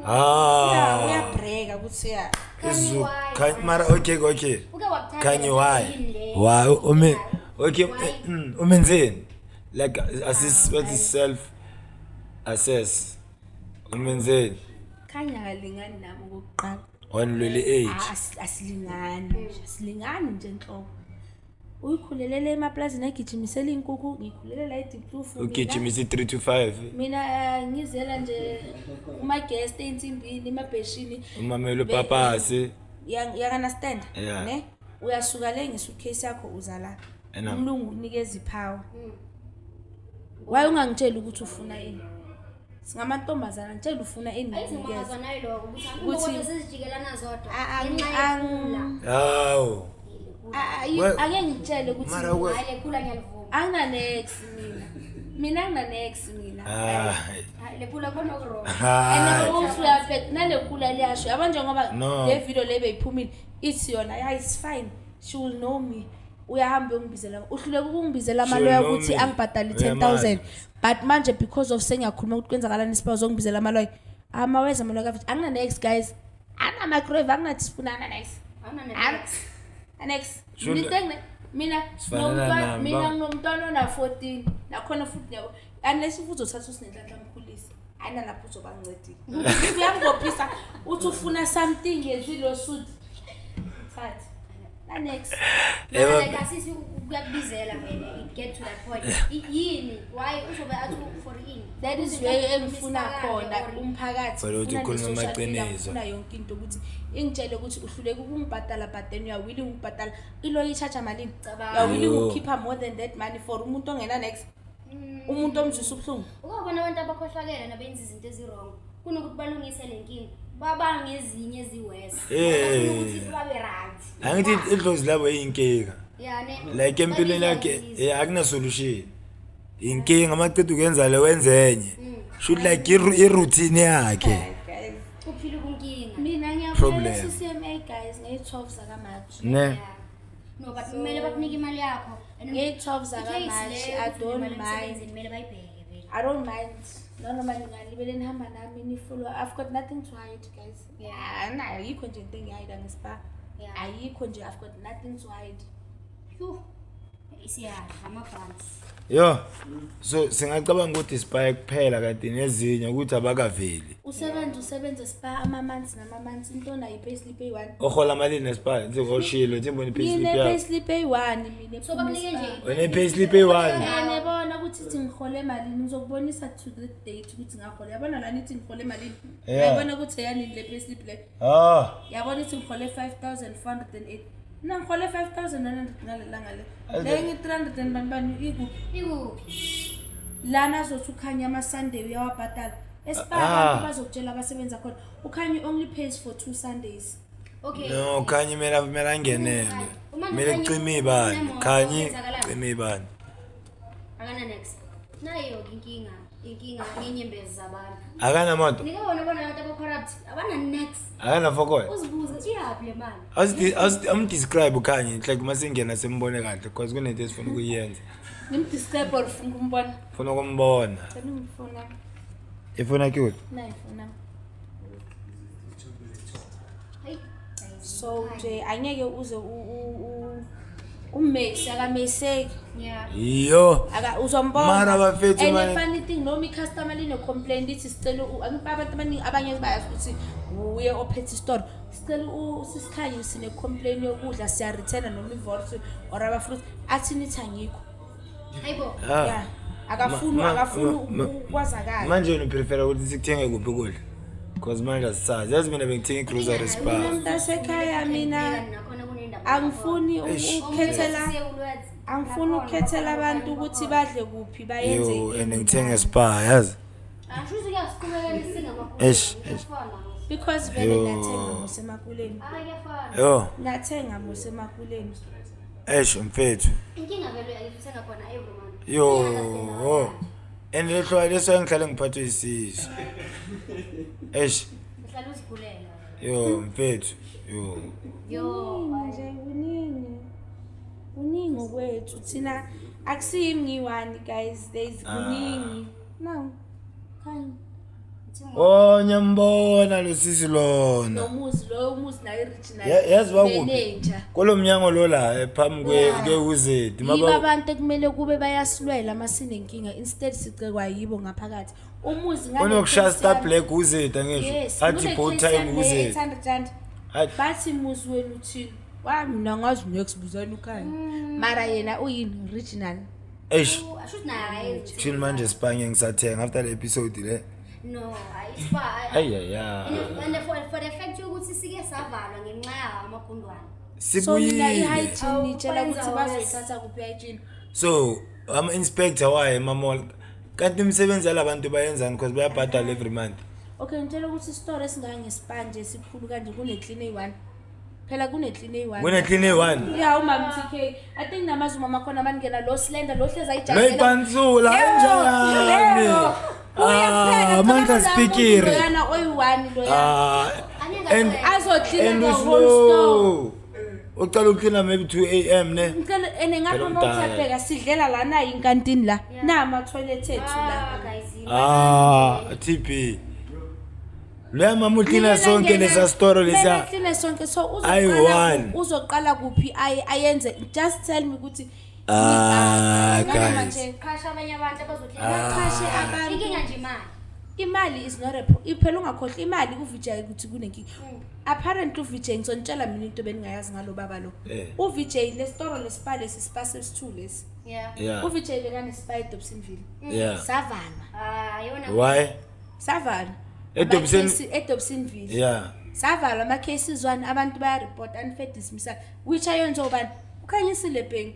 Ah. Yeah, uyabreka ukuthi ya. Izu why? Mara okay. Uke wakuthanda Kanye le why? yini le? Why ume okay. Why? Umenzeni? Like assist, what is self assess? Umenzeni? Khanya akalingani nami okokuqala. Wanilwele age. Ah, asilingani nje, asilingani nje enhloko. Uyikhulelele emaplazini agijimisela iy'nkukhu, ngikhulele la eDiepkloof mina. Ugijimisa i3 to 5. Mina ngizela nje kuma-guest ey'nsimbini, emabheshini. Umamelo papasi. Uyak-understand? Yeah. Ne, uyasuka le ngesuitcase yakho uza la. Ena. Umlungu ukunikeza ipower, why ungangitsheli ukuthi ufuna ini? Singamantombazana, ngitshela ufuna ini, ngikunikeze. Ayizimangazwa nayo lokho ukuthi Ukuthi- ukuthi sezijikelana zodwa Ah, ah, ngenxa yekhula. Hawu. Ah, ah, angeke ngitshele ukuthi Mara Hayi, le khula ngiyalivuma. Angina-nex mina, mina angina-nex mina. Hayi. Hayi, le khula khona oku-wrong. Hayi. And usuyabheka nale khula liyasho, yabo, njengoba No. le video le beyiphumile ithi yona, yeah, it's fine, she will know me. Uyahamba uyongibizela, uhluleka ukungibizela She will amaloya know ukuthi me. angibhadale i-10 000, Uyamala. but manje because of sengiyakhuluma ukuthi kwenzakalani isipa, uzongibizela amaloya, amaweza amaloya kavithi. Angina-nex guys, angina-microwave, anginathi sifuna, angina-nex. Awuna-nex. Anex. Mina Sifanana nami, mina nginomntwana ona-14 nakhona futhi yabo, unless futhi uzothatha uSinenhlanhla mkhulise, ayinalapho uzobancedile. Uyangibophisa uthi ufuna something, yenzile suit, thatha nanex. Yebo. Like asisi kuyakubizela vele, it get to that point. Yini why uzobe athi for ini? That is where engifuna khona umphakathi. Phela uthi ngifuna ukhuluma ne-social media, amaqiniso. ngifuna yonke into ukuthi ingitshele ukuthi uhluleka ukungibhadala, but then you are willing ukubhadala iloyo i-charge malini. Cabanga. You are willing Yo. ukukhipha more than that money for umuntu ongena nex, umuntu omzwisa ubuhlungu. Ukubona abantu abakhohlakele nabenza izinto ezi-wrong, kunokuthi balungise le nkinga, babanga ezinye ezi-worse. Eh. Bafuna ukuthi babe right. Angithi idlozi labo iyinkinga. Yeah, ne. Like empilweni Babizwa yakhe ngesizo. akuna solution. Inkinga maqeda ukuyenza le wenzenye. Should like i-routine yakhe. Guys, Uphila kunkinga. mina Problem. ngiyabuyela e-CCMA guys ngeyi-12 zakaMarch. Ne. Yeah. No, but kumele bakunike imali yakho. And Ngeyi-12 i-case zakaMarch, leyo I ukuthi don't imali mind. emsebenzini, kumele bayibheke vele. I don't mind nanoma ningalibele nihamba nami nifollow. I've got nothing to hide, guys. Yeah. Yeah, ayikho nje into engiyihide ngespa. Yeah. Ayikho nje, I've got nothing to hide. Phew. Isiyadla amabhansi. Yo. So singacabanga ukuthi iSpar kuphela kanti nezinye ukuthi abakaveli. Usebenza spa ama-months nama-months, into onayo i-payslip eyi-one. Ohola malini neSpar? Njengoshilo, njengoba i-payslip yakho. Ngine-payslip eyi-one mina. So bakunike nje Wena i-payslip eyi-one. Nebona ukuthi ithi ngihole malini, ngizokubonisa to the date ukuthi ngahole. Yabona lana ithi ngihole malini. Yeah. Yabona ukuthi eyanini le payslip le. Ah. Yabona ithi ngihole 5408, mina ngihole 5900 ngalelanga le. Ayize. Le ngi-300 and bani bani ikuphi? Ikuphi? Lana azothi ukhanya ama-Sunday uyawabhadala eSpar. Ah. Abantu bazokutshela abasebenza khona, ukhanye only pays for 2 Sundays. Okay. No, Khanyi kumele kumele angenele. Uma Kumele Khanyi kucime ibani. unemoto, Khanyi kwenzakalani? cime ibani. Akana next. Nayo ke inkinga, inkinga ngenyembezi zabantu. Akanamoto. Nike wona bona abantu aba-corrupt, abana next. Akanafokola. Uzibuze ukuthi iyaphi le mali. Awusi-describe uKhanye, like masingena simbone kahle because kunento esifuna ukuyenza. Ngimdescribe or ufuna ukumbona? Funa ukumbona. Cela ungifona. Ifuna cute. Nayi ifona. Hayi. So nje angeke uze ummesi akameseki. Yeah. Yo. Aka uzombona. Mara bafethu, And man. the funny thing noma i-customer line-complaint lithi sicela abantu abaningi abanye bayazi ukuthi uye ophethe isitoro. Sicela uSikhanye sine-complaint yokudla siya-return noma i-wors or ama-fruits athi nithi angikho. Hayibo. Ah. Yeah. Akafuni akafuni ukwazakala. Manje wena uprefera ukuthi sikuthenge kuphi ukudla? Because manje asisazi. Yazi mina bengithenga i-grocery Spar. Mina mntasekhaya mina Nakhona kunendaba. angifuni Eish. ukukhethela angifuni ukukhethela abantu ukuthi badle kuphi bayenze Yo, ini. and ngithenge Spar, yazi. Ashuthi kuyasiqhubekela singamakhulu. Eish, eish. Because vele Yo. ngiyathenga mosemakuleni. Ah, kuyafana. Yo, Ngiyathenga mosemakuleni. eish mfethu. Inkinga vele ayithenga khona every month. Yo. And lehlo leso ngihlale ngiphathwe isisu. Eish, Uhlala uzigulela. yo mfethu. Yo. Yo. Nje kuningi. Kuningi kwethu thina akusiyimi ngiyi-one guys there is kuningi. No. Khanye. Oh, ngiyambona lo sisi lona. Nomuzi loyo umuzi nayo i-regional Yazi bakuphi? manager. Kulo mnyango lo la phambi kwe kweUZ. Yibo abantu ekumele kube bayasilwela uma sinenkinga instead sicekwa yibo ngaphakathi. Umuzi ngale Unokushaya case star yami- black UZ angisho. Yes, Athi kune bow case time yami le UZ. 800 rand. Athi Bathi muzi wenu uthini? Wa mina ngazi next buzani ukhanya. Mara yena uyini regional. eish. Ashuthi naye akayenzi. Chill manje Spar ngisathenga after the episode le. No, hayi Spar. Ayaya. And for the fact yokuthi sike savalwa ngenxa yawo amagundwane. So mina Sibuyile. i-hygiene nitshela Awu, ukuthi kwenza bazoyithatha kuphi i-hygiene. So, ama inspector waye ema-mall. Kanti imisebenzi yalabantu bayenzani because bayabhadala every month. Okay, ngitshela ukuthi isitoro esingangeSpar nje sikhulu kanje kune-clean eyi-one. Phela kune-clean eyi-one. Kune clean eyi-one. Yeah, umama TK. I think namazi umama khona baningena lo slender lo hlezi ayijabulela. Loyipansula kanjani? Ah, Amandla speaker. Loyana oyi-one loyana. Ah, and Azoklina and the whole store. uslow. Uqala ukuklina maybe 2 am ne. Ngicela ene ngapha Phela uma umdala. uthapeka sidlela lana inkantini la. Na ama toilet ethu la. Ah, guys. Ah, TB. Loya mama uklina sonke lesa store lesa. Kline sonke so Ayi-one. uzoqala uzoqala kuphi aye ayenze just tell me ukuthi Ah, nanoma guys. nje Qasha abanye abantu abazoklina. baqashe abantu Inkinga nje imali. imali is not a iphela ungakhohlwa imali uVJ ukuthi kunenkinga apparently uVJ ngizonitshela mina into beningayazi ngalo baba lo Eh. uVJ lesitoro leSpar lesi Spar sesi-2 lesi Yeah. Yeah. uVJ bekaneSpar eDobsonville Yeah. savalwa Ah, yona. Why? savalwa eDobsonville Yeah. savalwa ama-cases one abantu bayareport unfair dismissal which ayenziwa ubani uKhanyisile Bhengu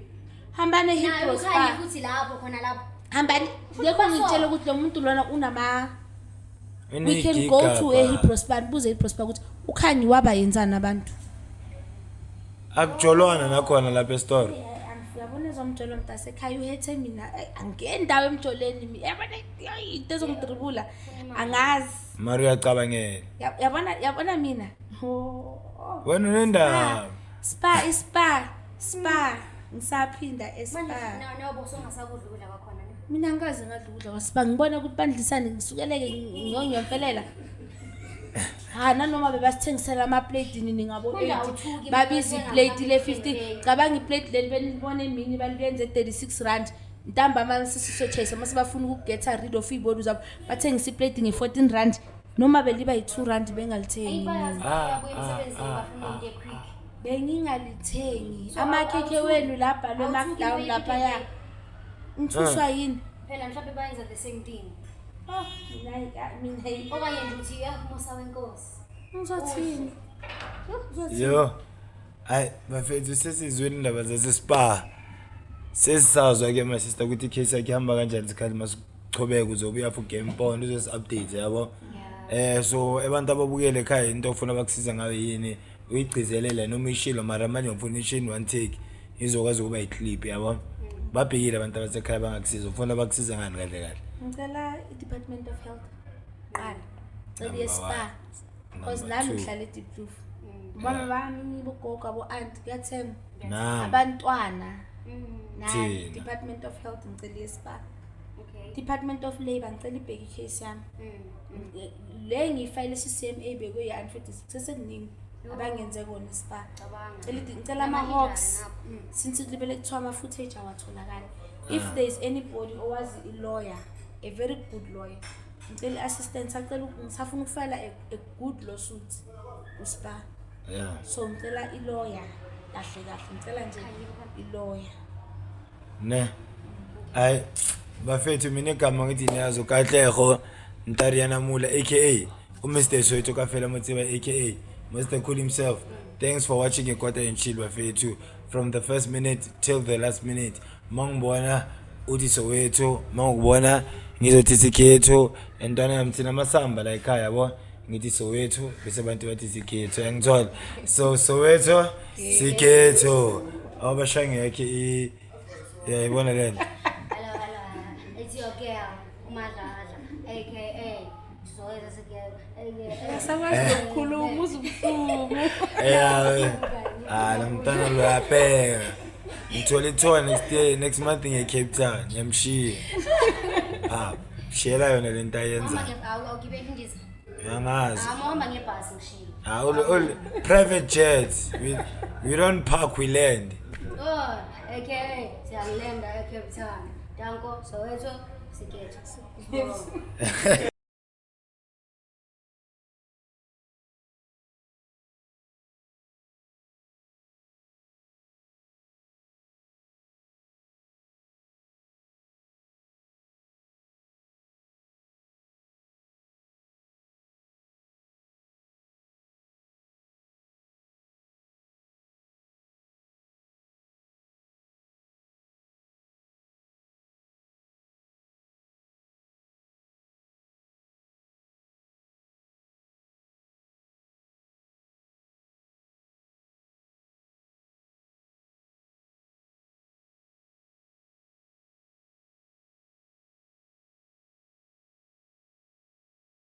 hambani Naye eHillbrow uKhanye Spar futhi lapho khona lapho. hambani lekho ngitshela ukuthi lo muntu lona unama we can go to Uneyigigaba. eHillbrow Spar nibuze eHillbrow Spar ukuthi uKhanyi waba yenzani abantu Akujolwana nakhona lapha esitoro. Uyabona ezomjolo mntasekhaya uhethe mina angeni ndawo emjoleni yabona into ezongidribula angazi. Mara uyacabangela. Yabona yabona mina. Oh. Wena unendaba. Spar iSpar Spar ngisaphinda Manje eSpar. na bosongasakudla ukudla kwakhona ne. Mina angikaze ngadla ukudla kwaSpar ngibona ukuthi bandlisane ngisukeleke ngiyongiyomfelela. Ha nanoma bebasithengisela ama-plate nini ngabo Manje 8 awuthuki, babiza bathenga iplate le ama-plate 50 cabanga iplate leli benilibona emini baliyenze 36 rand ntambama sesisochayisa mase bafuna ukugetha rid of iy'bodu zabo bathengisa iplate nge-14 rand noma beliba yi-2 rand bengalithengi Eyi mina. bayazi bayabuya emsebenzini bafuna into e-quick. Bengingalithengi So, amakhekhe wenu la abhalwe awuthuki markdown into laphaya ye-Pick n ngithuswa yini? Phela mhlawumbe bayenza the same thing. Oh, mina Okanye nje uthi ya musa wenkosi. ngizothini? Ngizothini? Yo. Hayi bafethu sesizwile indaba zaseSpar. Sesisazwa ke my sister ukuthi icase yakhe ihamba kanjani isikhathi masichubeka uzobuya for game point uzosi update yabo. So abantu ababukele ekhaya into ofuna bakusiza ngayo yini uyigcizelele noma uyishilo mara manje ngifuna ishini one take izokwazi ukuba yiclip yabo. Babhekile abantu abasekhaya bangakusiza. Ufuna bakusize ngani kahle kahle? Ngicela i-Department of Health qala. Cela Number iye spa. one. Because Number nami two. ngihlala e-Diepkloof. Mama bami bogogo abo-aunt kuyathengwa. Nami. Abantwana. Nami Thina. Department of Health ngicela iye spa. Okay. Department of Labour ngicela ibheke i-case yami. Le ngiyifayile CCMA bekuyi-unfair sesekuningi abangenze kona spa. Cabanga. Ngicela ama-hawks Nama injani ngapha? since libele kuthiwa ama-footage awatholakali. If there is anybody owazi i-lawyer, a very good lawyer, ngicela i-assistance, acela ngisafuna ukufayela a good lawsuit uspa. So ngicela i-lawyer kahle kahle, ngicela nje i-lawyer. Ne. Ay bafethu, mina igama ngithi niyazi uKatlego Ntariana Mula, aka uMr Soweto Kafela Motseba, aka Mr Cool himself. Thanks for watching Ikwata and Chill, bafethu, from the first minute till the last minute. Mangibona uthi Soweto, mangikubona ngizothi Sikhetho, entwana yami thina masamba la ekhaya yabo. Ngithi Soweto bese abantu bathi Sikhetho, yangithola. So Soweto, Sikhetho. Awabashangekhe i yayibona lento. Hello, hello. It's your girl, uMadladla, aka Zoe Girl, aka Asakwazi nokukhuluma uze ubuhlungu. Yeah, ah, lo mntana lo uyabheka. Ngithole ithola next year, next month ngiye Cape Town, ngiyamshiya. Ah, shiyela yona lento ayenza. Awugibeli indiza. Uyangazi. Awuhamba ngebhasi ngishiya. Ah, all private jets. We don't park, we land. Oh, aka siyangilenda eCape Town. Danko, Soweto, Sikhetho.